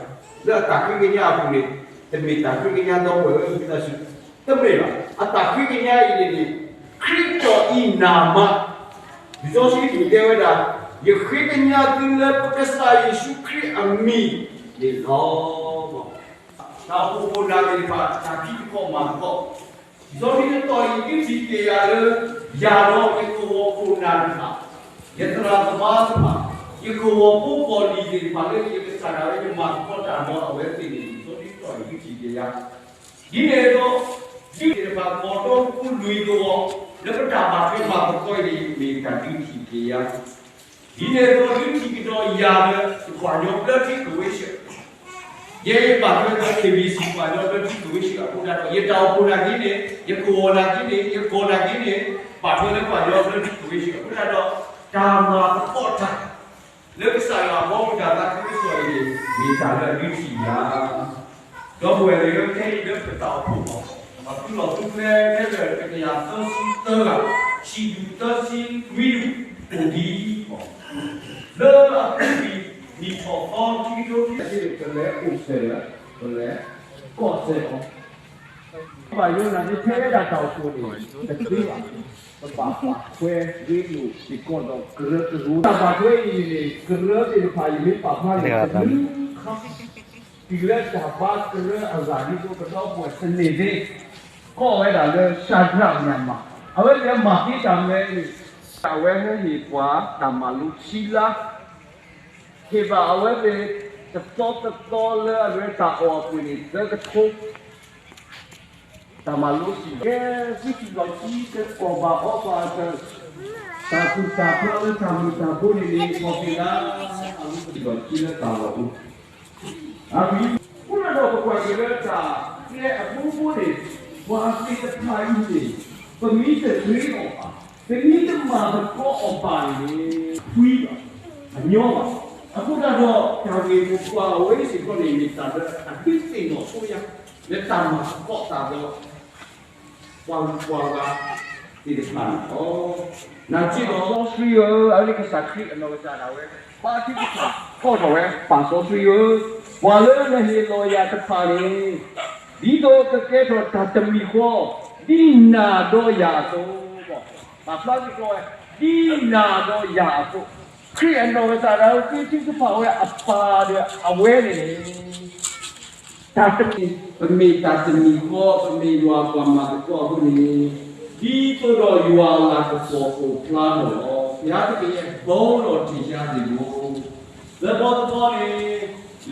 လၢအတၢ်ဃ့ကညးအပူၤန့ၣ် တမ့ၢ်တၢ်ဃ့ကညးဒီပုၢ်ဝဲၢ်သ့ၣ်တဖၣ်, တမ့ၢ်ဘၣ်. အတၢ်ဃ့ကညးအံၤန့ၣ်န့ၣ် ခရံာ်ကၠီၣ်အံၤနၤမး, လံာ်စီဆှံပူၤတဲဝဲဒၣ်, ယဃ့ကညးသုလၢပကစၢ်ယ့ၣ်ၡူးခရံာ်အမံၤန့ၣ်လီၤ. တၢ်အိၣ်ဖှိၣ်ခိၣ်နၢ်သ့ၣ်တဖၣ် တၢ်ဖံးသကိးမၤသကိး, လံာ်စီဆှံတတီၢ်အံၤ ဒုးထံၣ်က့ၤယၤလၢ ယၤဒီးယကဝီၤခိၣ်နၢ်တဖၣ်, ယသရၣ်သမါတဖၣ်, ယကဝီၤဖိပီၢ်လံၤသ့ၣ်တဖၣ်လၢယကစၢ်ဒၣ်ဝဲ ယမၤသကိးတၢ်ဒီးအဝဲသ့ၣ်န့ၣ် လံာ်စီဆှံတတီၢ်အံၤ ဒုးထံၣ်က့ၤယၤ ဒ်န့ၣ်အသိး, ဒုးသ့ၣ်တဖၣ် ကီၢ်ဒီကလုာ်ကဝီၤ လၢပတၢ်ဘၣ်ထွဲမၤသကိးအံၤန့ၣ် မ့ၢ်တၢ်ဒုးထံၣ်က့ၤယၤ. ဒ်န့ၣ်အသိး ဒုးထံၣ်ကဒီးယၤလၢ ယကွၢ်ညီဘျၢထံကဝ့ၢ်ဆှၢ, ယဲယဘၣ်ထွဲဒီး KBC ကွၢ်ညီဘျၢထံကဝ့ၢ်ဆှၢအဃိသတးဒီး ယတၢ်အိၣ်ဖှိၣ်နာ်က့န့ၣ်, ယကဝီၤနာ်က့န့ၣ်, ယကီၢ်နာ်က့န့ၣ်, ဘၣ်ထွဲလၢကွၢ်ညီဘျၢထံကဝ့ၢ်ဆှၢအဃိသတးဒီး တၢ်မၤသကိးတၢ် လၢကစၢ်ယွၤအဘီအမုၢ်တၢ်သးခုကစီၣ်အံၤန့ၣ် မ့ၢ်တၢ်လၢအဒုးထံၣ်ယၤ. ဒီပုၢ်ဝဲၢ်သ့ၣ်ဧၢ, ခဲအံၤလၢပတၢ်အိၣ်ဖှိၣ်အဂီၢ်, ပှၤသူၣ်လီၤသူၣ်ကျဲ ဖဲလၢတကယၤသၢဆံသၢဂၤ, ဆံးဒူၣ်သၢဆံနွံဒူၣ်အိၣ်ဒံးအီၤ, လၢအပူၤကွံာ် နံၣ်ထီၣ်သီ ခံကထိခံဆံန့ၣ် ပလဲၤအိၣ်စဲးလၢ, ပလဲၤကီၢ်စဲးအီၤ ဘၣ်ယိၣ်နၤန့ၣ် ဖဲဒၣ်တၢ်အိၣ်ဖှိၣ်န့ၣ် တသ့ဘၣ်. ပဘၣ်ပာ်ထွဲရ့လိာ်စ့ၢ်ကီးဒီးကရၢကရိ တၢ်ဘၣ်ထွဲအံၤန့ၣ် ကရၢသ့ၣ်တဖၣ်အံၤ မ့ၢ်ပာ်ဖျါန့ၣ် တမုၢ်ခါ တုၤလၢတၢ်ဘါကရၢအဂၤဒ်သိး ကဒီပုၢ်ဝဲၢ်စန့ၢ်သ့ ကိးဝဲဒၣ်လၢ ရှၤဒြး မၠၣ်မၤ, အဝဲသ့ၣ်မၤသ့တၢ်မနုၤလဲၣ်န့ၣ် အဝဲဟဲဟ့ၣ်ပှၤတၢ်မၤလိခံလါ ဟ့ၣ်ဘၣ်အဝဲသ့ၣ် တသီတသီလၢအဝဲတၢ်အီၣ်အပှ့ၤန့ၣ် သၢကထိ, တၢ်မၤလိစံးလီၤ, ကဲ သုတံၤလီၤကံတကိးဘၣ်အီၤပှၤ, တၢ်သူၣ်တၢ်ဖျးလၢတၢ်မုာ်တၢ်ဘိန့ၣ်န့ၣ် ခီၣ်သ့ၣ်လၢ အဝဲတံၤလီၤကံလၢတၢ်လီၢ်အိၣ် အဂ့ၢ် အဃိဒီးပကွၢ်က့ၤလၢတၢ်ကျဲအဘိဘိန့ၣ်, ပှၤသ့ၣ်တဖၣ်အံၤန့ၣ် ပမ့ၢ်တရ့အီၤဘၣ်, ပမ့ၢ်တမၤသကိးအီၤဘၣ်န့ၣ်န့ၣ် ဖှံဘၣ်, အညီဘၣ်. အဃိသတးဒီး တၢ်ဂ့ၢ်မိၢ်ပှၢ်အဝဲအံၤစ့ၢ်ကီးန့ၣ် မ့ၢ်တၢ်လၢအဒုးသ့ၣ်နီၣ်ဆိယၤ လၢတၢ်မၤသကိးသးဒီး ပှၤဂုၤပှၤဂၤသ့ၣ်တဖၣ်န့ၣ်လီၤ. နာ်က့ဒီး စီဆှံဧၢ, အဝဲန့ၣ်ကစၢ်ခရံာ်အနီၢ်ကစၢ်ဒၣ်ဝဲ ပာ်ထံကစၢ် ကိးထီၣ်ဝဲ ပၢ်စီဆှံဧၢ, ပှၤလၢနဟ့ၣ်လီၤယၤတဖၣ်န့ၣ် ဒ်သိးကကဲထီၣ်တၢ်တမံၤဃီ ဒ်နၤဒီးယၤအသိး, ပာ်ဖျါစ့ၢ်ကီးဝဲ ဒ်နၤဒီးယၤအသိး, ခရံာ်အနီၢ်ကစၢ်ဒၣ်ဝဲ ဃ့ထုကဖၣ်ဝဲအပၢ်ဒီးအဝဲန့ၣ်န့ၣ် တၢ်တမံၤ ပမ့ၢ်တၢ်တမံၤဃီ ပမ့ၢ်ယွၤပှၤမၤသကိးအဃိန့ၣ်, ဒ်သိးဒီးယွၤအလၤကပီၤကအိၣ်ဖျါထီၣ်လီၤ. ဘုရားသခင်ရဲ့ဘုန်းတော်ထင်ရှားစေဖို့, သၢဘီသဘီန့ၣ်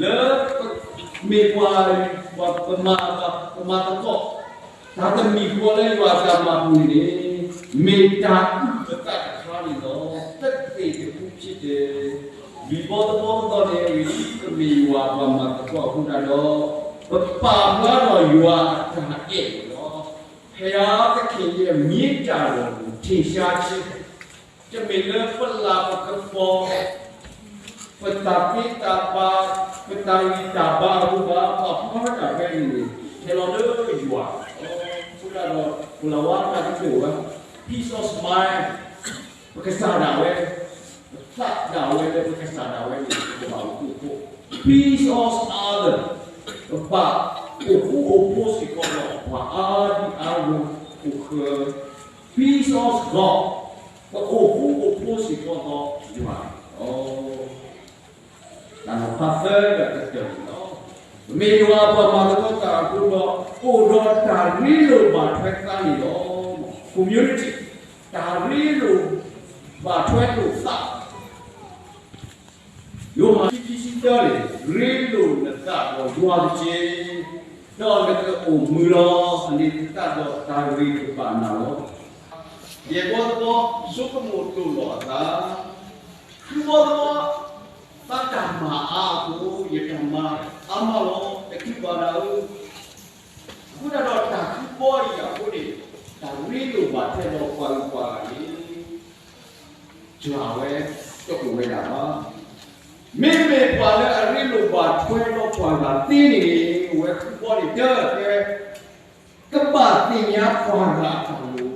လၢ မ့ၢ်ပှၤ ပမၤ ပမၤသကိး တၢ်တမံၤဃီလၢယွၤအတၢ်မၤပူၤန့ၣ်န့ၣ် မ့ၢ်တၢ်အုၣ်အသးတခါန့ၣ်လီၤ. သက်သေတစ်ခုဖြစ်တယ်. လွံၢ်ဘီသဘီသဘီန့ၣ် ပမ့ၢ်ယွၤပှၤမၤသကိးအဃိသတးဒီး ပပာ်ဖျါထီၣ်ယွၤအတၢ်အဲၣ်န့ၣ်လီၤ. ဘုရားသခင်ရဲ့မြင်းတၢ်တော်ကိုထင်ရှားခြင်း တမ့ၢ်လၢပလၤပကပီၤ ပတၢ်သ့တၢ်ဘၣ် ပတၢ်ဂံၢ်တၢ်ဘါအဃိဘၣ်, ပာ်ဖျါဝဲဒၣ်ဖဲန့ၣ်န့ၣ် ဟဲလီၤလၢယွၤ အဃိသတးဒီး ပလၤဝါတၢ်ကတိၤဝဲ peace of mind ပကစၢ်ဒၣ်ဝဲ ပသးဒၣ်ဝဲလၢပကစၢ်ဒၣ်ဝဲန့ၣ် ပကဘၣ်အိၣ်ဃူအိၣ်ဖိး, peace of other ပဘၣ်အိၣ်ဃူအိၣ်ဖိးစ့ၢ်ကီးဒီး ပှၤအါဒံအါဂၤအိၣ်ဃၢၤ, peace of God ပအိၣ်ဃူအိၣ်ဖိးစ့ၢ်ကီးဒီးယွၤန့ၣ်လီၤ. တၢ်နီၤဖးသၢဒီးကတၢၢ်န့ၣ်လီၤ. ပမ့ၢ်ယွၤအပှၤမၤသကိးတၢ်အဃိဒီး အိၣ်ဒီးတၢ်ရ့လိာ်ဘၣ်ထွဲသးန့ၣ်လီၤ. community တၢ်ရ့လိာ်ဘၣ်ထွဲလိာ်သး ယိၤဟၣ်ခံဆံသၢန့ၣ် ရ့လိာ်နသးဒီးယွၤတက့ၢ်, ဒီးနကအိၣ်မုာ်လီၤ. အန့ၣ်သတးဒီးတၢ်ဂ့ၤကဘၣ်နၤလီၤ. ယဲၢ်ဘီသဘီ ဆိကမိၣ်ဒိၣ်လီၤအသး, ဃုဘီသဘီ ဘၣ်တၢ်မၤအါအဃိ ယတၢ်မၤအါမးလီၤ တချုးဘၣ်နၤဧၢ. အဃိသတးဒီးတၢ်ဃုဘီအံၤအဃိန့ၣ် တၢ်ရ့လိာ်ဘၣ်ထွဲဒီးပှၤဂုၤပှၤဂၤန့ၣ် စှၤဝဲ တအိၣ်ဝဲဒၣ်ဘၣ်. မ့မ့ၢ်ပှၤလၢအရ့လိာ်ဘၣ်ထွဲဒီးပှၤဂၤသ့န့ၣ်န့ၣ် အဝဲဃုဘီန့ၣ် တၢ်တဲ ကဘၣ်သ့ၣ်ညါပှၤဂၤအတၢ်လိၤ,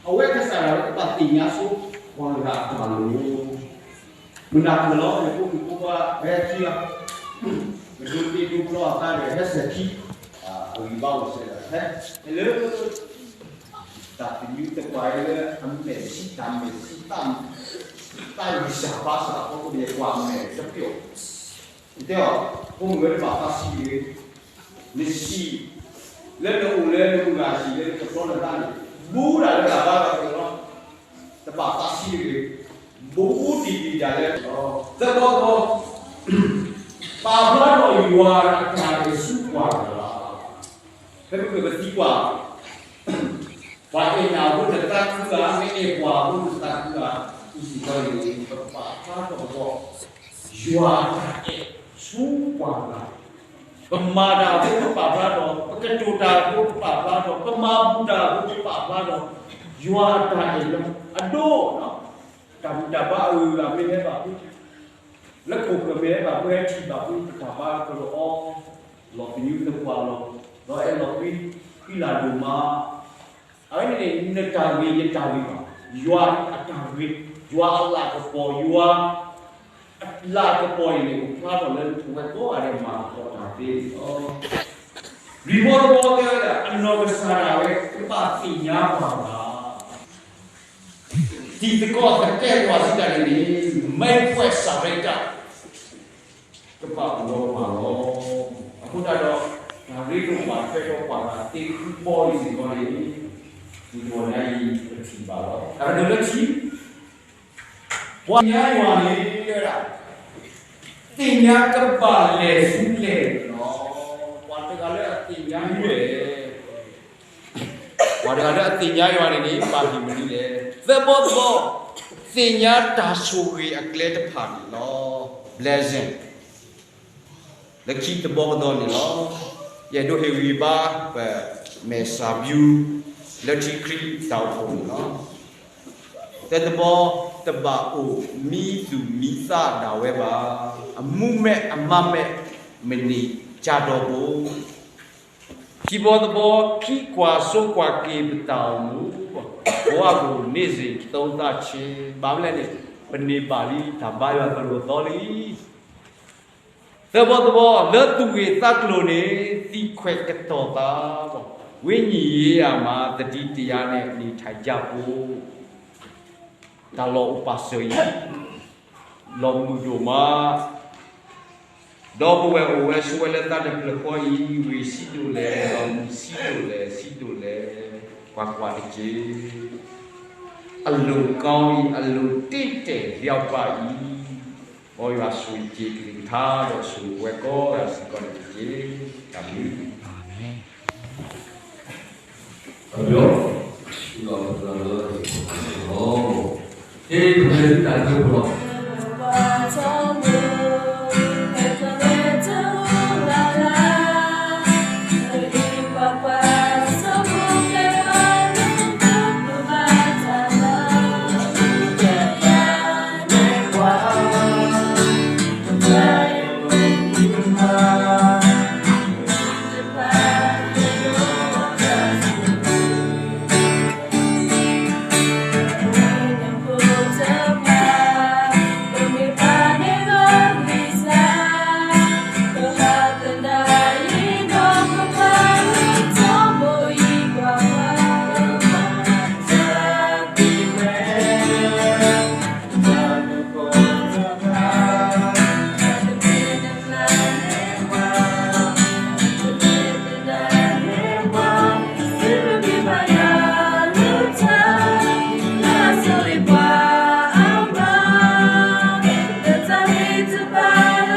အဝဲကစၢ်ဒၣ်ဝဲကဘၣ်သ့ၣ်ညါဆိပှၤဂၤအတၢ်လိၤ, မုၢ်နၤခၢၣ်လီၤ ယဖိမုၣ်ဖိခွါ ဟဲခံဂၤ ကဒိးတ့ဒိးဖျီအသးဒီး ဟဲစဲၤခံ အဂံၢ်ဘါအိၣ်စဲၤဒီး ဟဲလၢ တၢ်သညူးသပှၢ်လၢ အမဲာ်ဆံးတၢ်မဲာ်ဆံး တၢ်ဂံၢ်စၢ်ဘါစၢ်အဖီခိၣ်န့ၣ် ပှၤမဲာ်တပျီၢ်, တဲအီၤ ဖိမုၣ်ဝဲတဘၣ်သးဆံးတဂ့ၤ, နဆံး လၢနအိၣ်လၢနမုၢ်ဂၤဆံးလၢနကဖျီနသးန့ၣ် ဘူးဒၣ်လၢတၢ်ဘါတၢ်သ့လီၤ. တဘၣ်သးဆံးတဂ့ၤ, ဘူးဒံးဒံးဒၣ်လၢ သၢဘီသဘီ ပာ်ဖျါထီၣ်ယွၤအတၢ်အဲၣ်ဆူပှၤတဂၤ ဖဲမ့ၢ်ပသံကွၢ် ပှၤအဲၣ်နၤအဃိနသးခုဧါ, မ့ၢ်အဲၣ်ပှၤအဃိနသးခုဧါ, အံၤစ့ၢ်ကီးန့ၣ် ပကပာ်ဖျါထီၣ်အဂီၢ် ယွၤအတၢ်အဲၣ်ဆူပှၤတဂၤ, ပမၤတၢ်အဃိပပာ်ဖျါထီၣ်, ပကတိၤတၢ်အဃိပပာ်ဖျါထီၣ်, ပမၤဘူၣ်တၢ်အဃိပပာ်ဖျါထီၣ်, ယွၤအတၢ်အဲၣ်လၢအဒိၣ် တၢ်ဘူၣ်တၢ်ဘါအဂုၤအဂၤမ့ၢ်ဟဲဘၣ်ဖု လၢခိၣ်ဃၢၤမ့ၢ်ဟဲဘၣ်ဖု ဟဲထံၣ်ဘၣ်ဖု ပတၢ်ဘါကလီအီၤ, လီၤသညူးသပှၢ်လီၤ, ဒီးအဲၣ်လီၤကွံ ဃံလၤဒိၣ်မး, အဝဲန့ၣ်န့ၣ် နတၢ်ဂ့ၤ ယတၢ်ဂ့ၤဘၣ်, ယွၤအတၢ်ဂ့ၤ, ယွၤအလၤကပီၤ, ယွၤအလၤကပီၤအံၤန့ၣ် အိၣ်ဖျါထီၣ်လၢပဝဲကိးဂၤဒဲးမၤသကိးတၢ်သ့န့ၣ်လီၤ. လွံၢ်ဘီသဘီတဲဝဲဒၣ် အနီၢ်ကစၢ်ဒၣ်ဝဲ ကဘၣ်သ့ၣ်ညါပှၤဂၤ တံၤသကိးသကဲးပဝးစံးတၢ်န့ၣ်န့ၣ် မ့ၢ်ကွဲးစၢ်ရ့တၢ် ကဘၣ်အိၣ်ဒီးပှၤလီၤ. အဃိသတးဒီး တၢ်ရ့လိာ်ဘၣ်ထွဲဒီးပှၤဂၤသ့ဃုဘီအံၤစ့ၢ်ကီးန့ၣ် ဒ်သိးနၤအံၤပထံၣ်ဘၣ်လီၤ. တၢ်ကတိၤလၢခံ ပှၤသ့ၣ်ညါယွၤန့ၣ် သ့ၣ်ညါကဘၣ်လဲၤဆူလဲၣ်န့ၣ်လီၤ. ပှၤတဂၤလၢအသ့ၣ်ညါယွၤ ပှၤတဂၤလၢအသ့ၣ်ညါယွၤန့ၣ်န့ၣ် ဘၣ်ဟ့ၣ်မနုၤလဲၣ်. သၢဘီသဘီ, သ့ၣ်ညါတၢ်ဆိၣ်ဂ့ၤအကျဲတဖၣ်န့ၣ်လီၤ. Blessing. လၢခံတဘီကဒီးန့ၣ်လီၤ. ယအဲၣ်ဒိးဟ့ၣ်ဂံၢ်ဘါ ပမဲာ်စၢ်ဘျူး လၢထံခရံာ်တၢ်အိၣ်ဖှိၣ်န့ၣ်လီၤ. သၢတဘီ, တဘၣ်အိၣ်မံသူၣ်မံသးဒၣ်ဝဲဘၣ်. အမူမဲာ်အမါမဲာ် မ့ၢ်န့ၢ်ကၢ်ဒီးဘိ ခံဘီသဘီ, ခံကွၢ်စိကွၢ်က့ၤပတၢ်အိၣ်မူ, ဘဝကိုနေ့စဉ်သုံးသပ်ခြင်း. ဘၣ်မနုၤလဲၣ်န့ၣ်, ပန့ၢ်ဘၣ်လံတၢ်ဘါယွၤအကလုၢ်အသီလံ. သၢဘီသဘီ, လၢသူၣ်ဂ့ၢ်သးကျိၤန့ၣ် သံခွဲးကတီၤသး, ဝိညာဉ်ရေးရာမှာ သတိတရားနဲ့ နေထိုင်ကြဖို့. တၢ်လီၢ်အိၣ်ပာ်စၢၤအံၤ လီၤမုာ်ဒိၣ်မး, ဒီပုၢ်ဝဲၢ်အိၣ်ဝဲဆိးဝဲလၢသးတဖျၢၣ်ဃီအံၤ ဝ့ၢ်ဆံးဒိၣ်လဲၣ်, လီၤမုာ်ဆံးဒိၣ်လဲၣ်, ဆံးဒိၣ်လဲၣ်, ကွၢ်ကွၢ်တက့ၢ်. အလွန်ကောင်း၏, အလွန်တင့်တယ်လျောက်ပါ၏. မ်ယွၤဆိၣ်ဂ့ၤက့ၤကလုၢ်ကထါဒီးဆိၣ်ဂ့ၤပဝဲကိးဂၤစ့ၢ်ကီးန့ၣ်တက့ၢ်. တၢ်ဘျုး အဘျီ ဒီးပတၢ်လၢ ဟ့ၣ်ပှၤလီၤ. ဟ့ၣ်ပှၤလၢ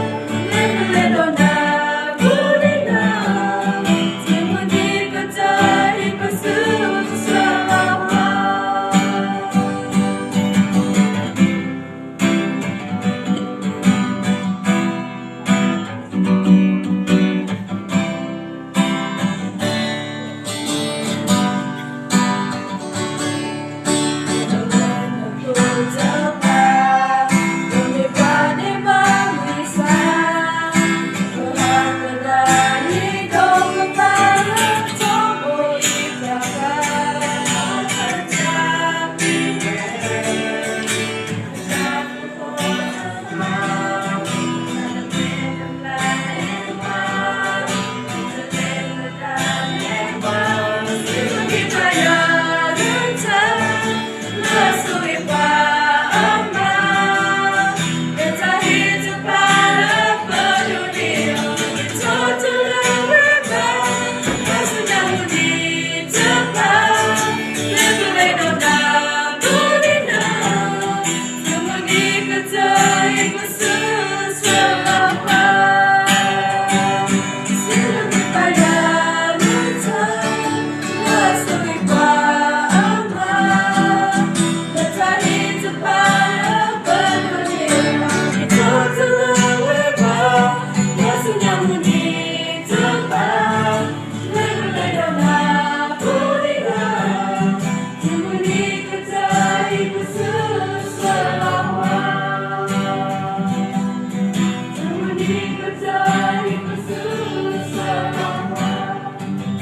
တၢ်ကဲပလီၢ်.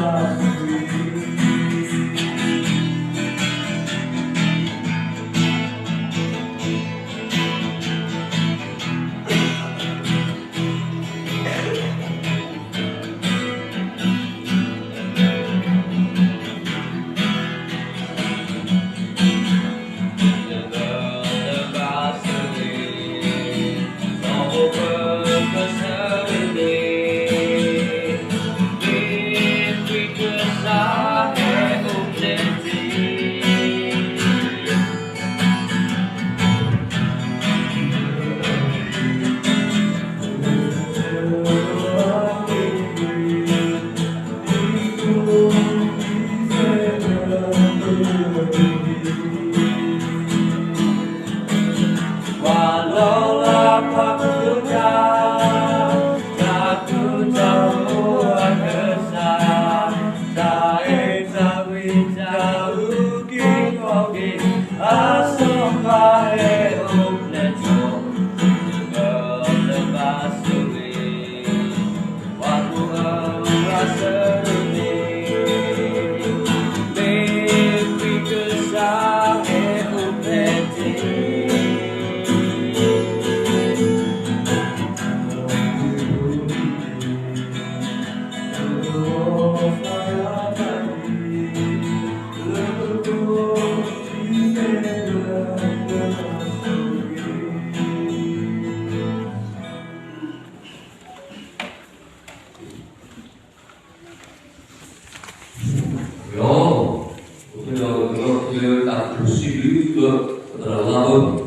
ီၤ, ပသရၣ်လါဘၢ တၢ်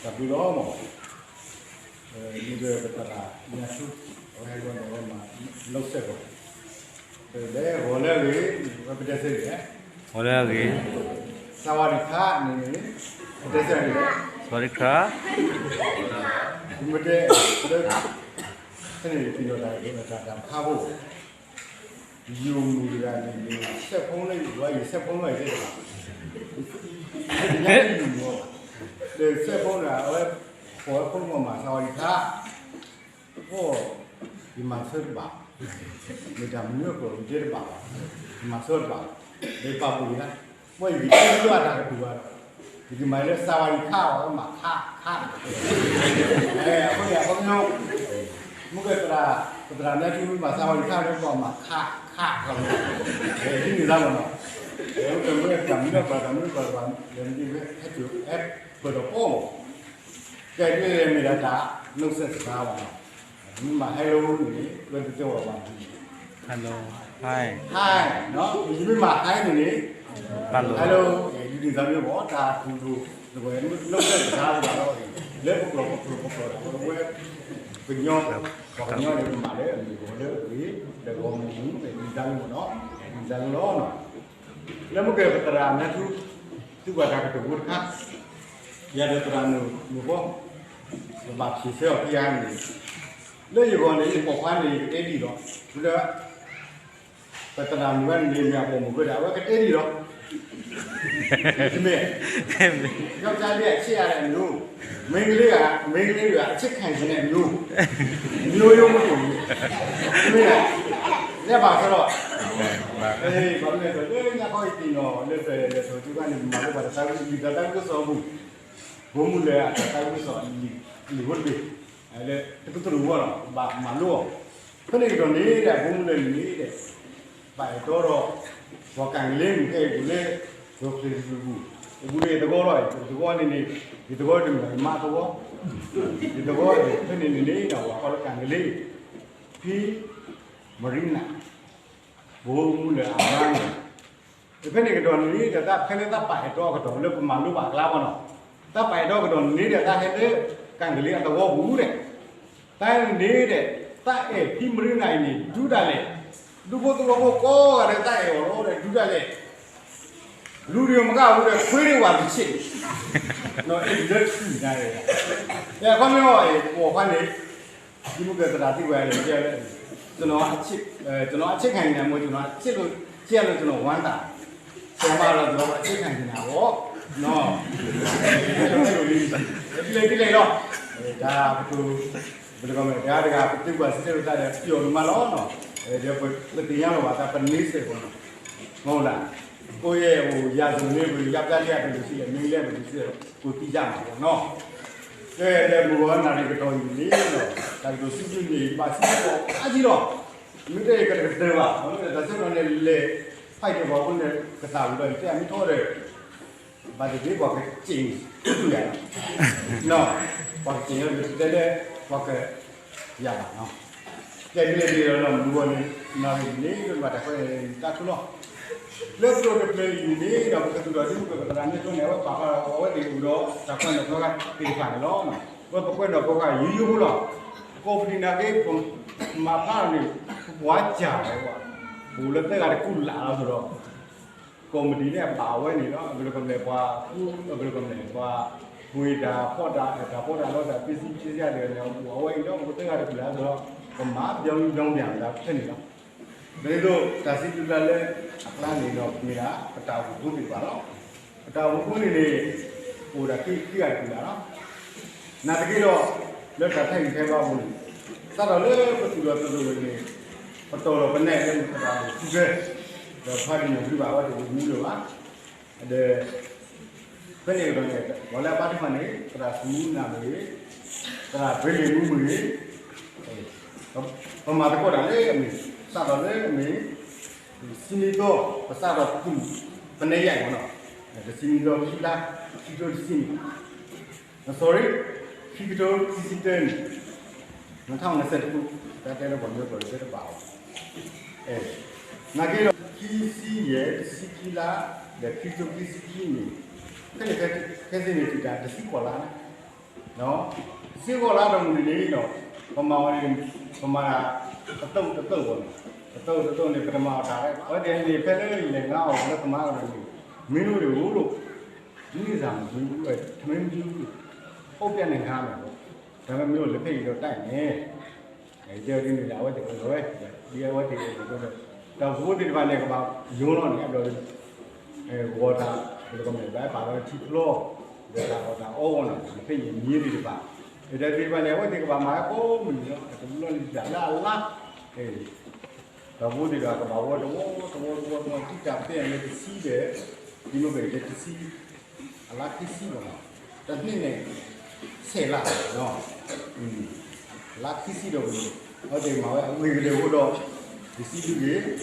ဘျုးလီၤမး, မ့ၢ်ဒီးပသရၣ်ညါထူ, အဝဲဟဲလီၤန့ၣ် အဝဲမၤ လုပ်ဆက် ဂီၤ, ဒီးဂီၤလၢအဂ့ၤ, ဝဲပတဲဆၢဂ့ၤ, ဂီၤလၢအဂ့ၤ, စဝၤဒံၣ်ခါန့ၣ်, ပတဲဆၢဂ့ၤ, စဝၤဒံၣ်ခါ, မ့ၢ်တဲ, ဖဲန့ၣ် ပှၤတၢ်တၢ်တၢ်ဖးဖိ ယိၤမုၣ်တဂၤန့ၣ် ယဆဲးဖိလၢယအိၣ် ယဆဲးဖိလၢယတဲတဘၣ်, ယဆဲးဖိန့ၣ် အဝဲ ကိးဝဲဖိမုၣ်မၤစၢၤဝဲယခါ, အိၣ်, ယမၤဆၢတဘၣ်, မ့ၢ်တၢ်မနုၤအကျိာ်ယတဲတဘၣ်ဘၣ်, ယမၤဆၢတဘၣ်, ဒီးပာ်ပူၤယၤ, မ့ၢ်ယကတဲလၢအတၢ်ကတူၢ်ဘၣ်ဒီး ယကမၤလၢစၢ်ဝါယခါအီၤ မၤခါခါ, အဃိန့ၣ် အခီပညီ မ့ၢ်ကဲသရၣ်, ပသရၣ်ညါထူမ့ၢ်မၤစၢ်ဝါယခါဒီး ပှၤမၤခါခါခီ, ဒ်န့ၣ်လီၤမးနီၤ, မ့ၢ်တၢ်မနုၤအကျိာ် တၢ်မနုၤအကျိာ် ဟဲပၢၢ်ထီၣ်ပီမး, ကဲဒ်လဲၣ်မ့ၢ်ဒၣ်တၢ် နှုတ်ဆက်စကား ဘၣ်နီၤ, မ့ၢ်မၤ hello န့ၣ် ပတတဲဝဲဘၣ် hello, hi, hi, မ့ၢ်မၤ hi န့ၣ်န့ၣ် hello, ဒ်န့ၣ်သးမ့ၢ်ဘၣ် တၢ်ကူၣ်လိာ် နှုတ်ဆက်စကား ဘၣ်လီၤ, လၢပကျိာ်ပကျိာ်ပကျိာ် ပဝဲ ကညီ, ပှၤကညီန့ၣ် ပမၤလၢအမ့ၢ်ဂီၤလၢအဂ့ၤ, ဒီးဂီၤမုၢ်မုၢ် ဒ်န့ၣ်သးမ့ၢ်ဘၣ်နီၤ, ဒ်န့ၣ်သးလီၤနီၤ, လၢမ့ၢ်ကဲပသရၣ်ညါထူ သုကွၢ်တၢ်ကတိၤဖိတခါ, ယၤဒီးသရၣ်မုၣ်မုၣ်ဃီ ပဘၣ်ဖံးဆၢအီၤဖဲယၤန့ၣ်, လၢယဂီၢ်န့ၣ် ယပိာ်ခွါန့ၣ် ယကတဲဒ်လီၤ, ဒီး ပသရၣ်မုၣ်ဝဲန့ၣ် မ့ၢ်အပိာ်မုၣ်ဝဲဒၣ် အဝဲကတဲဒ်လီၤ, မ့ၢ်, ယောက်ျားလေးကချစ်ရတဲ့အမျိုး, မိန်းကလေးက, မိန်းကလေးတွေက အချစ်ခံချင်တဲ့အမျိုး, မျိုးရိုးမတူဘူး, မ့ၢ်, လၢဘၣ်ဆၣ်ဒီး, အဲ, ဘၣ်မနုၤလဲၣ်, လၢညါခီအံၤနီၤ လၢပလဲၤထီၣ်ကၠိခါန့ၣ် မၤလၢပှၤတၢ်သးဝံၣ် လံာ်တၢ်သးဝံၣ်ကစီၣ်အပူၤ, ဘိမုၢ်လၢအတၢ်သးဝံၣ်ကစီၣ် လံာ်ဖိတဘ့ၣ်, လၢတကတြူၢ်အဂီၢ်လီၤ ဘၣ်မၤလိအီၤ, ဖဲန့ၣ်ကဒီးန့ၣ်ဒီး ဘိမုၢ်လၢန့ၣ်ဒီး ဘၣ်အဲၣ်တီဒီး ပှၤကၣ်ကလ့မုၣ်ခဲအံၤ ပူၤလၢ ပှၤခရံာ်တပူၤ, အပူၤလၢယသဝီလီၤ, ယသဝီန့ၣ်န့ၣ် ယသဝီတမ့ၢ်ယမါသဝီ, ယသဝီဖဲန့ၣ်န့ၣ်န့ၣ်ဒီး ပှၤကီလၢကၣ်ကလ့, ဖံ Marina, ဘိမုၢ်လၢအမါန့ၣ် ဖဲန့ၣ်ကဒီးန့ၣ် တၢ်သးဖဲလၢသးပာ်အဲၣ်တီအကတီၢ်လၢပမၤလိဘၣ်အကျါဘၣ်နီၤ, သးပာ်အဲၣ်တီအကတီၢ်န့ၣ်ဒီး သးဟဲလၢ ကၣ်ကလ့အသဝီပူၤဒီး, တၢ်န့ၣ်ဒီး သးအဲၣ်ဖံမရံနၤအံၤန့ၣ် ဒူတၢ်လဲာ်, ဒူဖိသဝီဖိကိးဂၤဒဲးသးအဲၣ်အီၤလီၤဒီး ဒူတၢ်လဲာ်, လူတွေမကဘူးတဲ့ ခွေးတွေဝါသချစ်, အဲၣ်ဒိးလၢထူၣ်ညါ, အခီပညီ ပိာ်ခွါန့ၣ် ယမ့ၢ်ကဲသရၣ်သံကွၢ်န့ၣ် ကျွန်တော်အချစ်, အဲ, ကျွန်တော်အချစ်ခံချင်တာမဟုတ်ဘူး, ကျွန်တော်အချစ်လို့, ချစ်ရလို့ ကျွန်တော်ဝမ်းသာ, ဆရာမတော့ ကျွန်တော်အချစ်ခံချင်တာပေါ့, နီၢ်, ဒ်လဲၣ်ဒ်လဲၣ်လီၤ, တၢ်ပတိၢ်, ပတကီၢ်မ့ၢ်တဂၤတဂၤ ပသုပှၤစံးဆၢလိာ်သးဒီး ပျီၢ်ဒိၣ်မးလီၤနီၢ်, ဒီးပသ့ၣ်ညါလီၤဘၣ်သး ပန့ဆၢၣ်ကီးနီၢ်, မ့ၢ်လၢ်, ကိုယ့်ရဲ့ဟို ရာဇဝင်လေးကို ရပြထားတဲ့လူရှိတယ်, မင်းလည်း ဘယ်လိုရှိလဲ ကိုသိကြမှာပေါ့နော်. ကဲဒီးမုၢ်ဂီၤနၣ်ရံၣ်ကတီၢ်အံၤန့ၣ်နီၢ်, တၢ်ကတိၤစံးဘျုးန့ၣ် ဘၣ်စံးဘျုးအါကြီးလီၤ, မ့ၢ်တဲကတကတၢၢ်ဘၣ်, တၢ်စဲထီၣ်န့ၣ်လဲၤ ဖဲအံၤတဘျီအဃိန့ၣ် ကသးဝံၤဒီး ယတဲအမ့ၢ်ထီဒီး ဘၣ်သ့ၣ်သ့ၣ်ပှၤကစ့ၣ်တူၢ်ယၤလီၤ, ပှၤကစ့ၣ်လီၤ တဲလၢ ပှၤကယၤဘၣ်နီၢ်, ကဲဒ်လဲၣ်ဒ်လဲၣ်လီၤ မုၢ်ဂီၤန့ၣ် နၣ်ရံၣ်န့ၣ် ဘၣ်တၢ်ခွဲးတၢ်ထူလီၤ, လၢပဒိၣ်တဖျၢၣ်အံၤန့ၣ်ဒီး ပကသူၣ်ထီၣ်ဒ်မုၢ်ကပသရၣ်မ့ၢ်ထီန့ၣ် အဝဲပာ်ဖျါထီၣ်အဝဲသ့ၣ်အိၣ်ဒီး တၢ်ကွၢ်နီၣ်ကွၢ်ဃါသ့ၣ်တဖၣ်န့ၣ်လီၤ, ဝဲပကွဲးနီၣ်ကွၢ်ဃါယိယိဖိလီၤ, ကိးပဒံးနာ်က့ ပမၤဖျါန့ၣ် ပပှၤစၢ်ဝဲ, ပအိၣ်လၢသၢဂၤတကူလၢ်လီၤသိးဒီး ကိးမတံၤန့ၣ် ဘၣ်ဝဲန့ၣ်လီၤ, အကလုၢ်ကမျၢၢ်ပှၤ, အကလုၢ်ကမျၢၢ်ပှၤ, ပှ့ၤတၢ်ဖီၣ်တၢ်, တၢ်ဖီၣ်တၢ်လီတၢ် ပစ္စည်းပစ္စယၤတဂၤန့ၣ် အိၣ်အဝဲအံၤဒီး ပသၢဂၤတကူလၢ်လီၤသိးဒီး ပမၤပျီပျီပျီပျီလၢဖဲန့ၣ်လီၤ, ဒ်သိးတၢ်စံးဘျုးလၢအကျါန့ၣ်ဒီး မ့ၢ်ဒၣ် ပတၢ်အိၣ်ဖှိၣ်ဖိသ့ၣ်တဖၣ်လီၤ, ပတၢ်အိၣ်ဖှိၣ်ဖိန့ၣ်န့ၣ် အိၣ်ဒၣ်ခံဂၤတကူလၢ်လီၤ နာ်သက့ဒီး လၢတၢ်ထဲဂံၢ်ထဲဘါအပူၤန့ၣ် စးထီၣ်လၢပသူၣ်ထီၣ်သးန့ၣ် ပတီၢ်လီၤပနဲၣ်လၢပသရၣ်ဒိၣ်ဃုကဲ, ဒီးဖးဒံးန့ၣ်ဂံၢ်ဘၣ်ဝဲတဝံၤမူလၢၤဘၣ်, ဒီး ဖဲန့ၣ်ဒီးန့ၣ် ပှၤလၢအဘါထုကဖၣ်န့ၣ် သရၣ်စူနၢ်မ့ၢ်ဂ့ၤ, သရၣ်ဘ့လ့ၣ်မူမ့ၢ်ဂ့ၤ, ပမၤသကိးတၢ်လၢအမ့ၢ် စးထီၣ်လၢအမ့ၢ် တဆံနွံသီ ပစးထီၣ်သူၣ် ပနဲယဲၢ်မ့ၢ်နီၤ, တဆံနွံသီ ခံလါ ခံကထိတဆံနံၣ်, sorry, ခံကထိခံဆံတၢနံၣ်, နထီၣ်နစဲးတပူၤ တၢ်တဲလၢပှၤမၢပှၤတဘၣ်အီၤ, နာ်က့ဒီး ခံဆံယဲၢ် တဆံခံလါ ဒီးခံကထိခံဆံခံနံၣ်, ခဲလၢာ်ခဲဆ့န့ၣ် တုၤတၢ်တဆံဃိးလါ, တဆံဃိးလါဒီးမုၢ်နံၤန့ၣ်ဒီး ပမၤဝဲန့ၣ် ပမၤတၢ် တသုးတသုးဘၣ်န့ၣ်, တသုးတသုးန့ၣ် ပတမၤအီၤတၢ်လၢ အဝဲသ့ၣ်န့ၣ် ဖဲလၢယလဲၤငါအီၤလၢကမၤအီၤဒီးန့ၣ် မ့ၢ်အိၣ်ဒံးအိၣ်လိာ် မ့ၢ်စၢ်မ့ၢ် ထမင်းမ့ၢ် အိၣ်ပျဲန့ၣ်ငါမ့ၢ်ဘၣ်, တၢ်မ့ၢ်အိၣ်လၢဖဲအံၤဒီးတၢ်အံၤန့ၣ် ယတဲဒ်န့ၣ်ဒီး အဝဲသ့ၣ်အိၣ်လီၤဝဲ, ဒ်အဝဲသ့ၣ်အိၣ်လီၤဒီး တၢ်အိၣ်ဖှိၣ်ဖိသ့ၣ်တဖၣ်န့ၣ် ကဘၣ်ယိာ်လီၤန့ၣ် အဘျီ ဂီၤတၢ် ပကမ့ၢ်ဘၣ်ပာ်လီၤထံချီ ဒီးတၢ်အီၣ်တၢ်အီဂီၢ်န့ၣ် ဖဲယံာ်မံၤသ့ၣ်တဖၣ်, ဒီးတၢ်သ့ၣ်တဖၣ်န့ၣ် အဝဲသ့ၣ်ကဘၣ်မၤဝဲကိးမုၢ်နံၤလီၤ, တဘျီလၢတၢ်လၢအလါ, တၢ်အိၣ်ဖှိၣ်သ့ၣ်တဖၣ်ကဘၣ်ဝဲတဝီတဝီတဝီတဝီ ဒ်တၢ်ပတဲန့ၣ် တဆံဒီး ဒ်မ့ၢ်က့ၤလၢတဆံ အလါခံဆံဘၣ်နီၤ, တနံၣ်န့ၣ် ဆဲးလါနီၤ, လါခံဆံဒီးဝံၤ အဝဲသ့ၣ်မၤဝဲအဂ့ၤကတၢၢ်အဃိဒီး ယစံး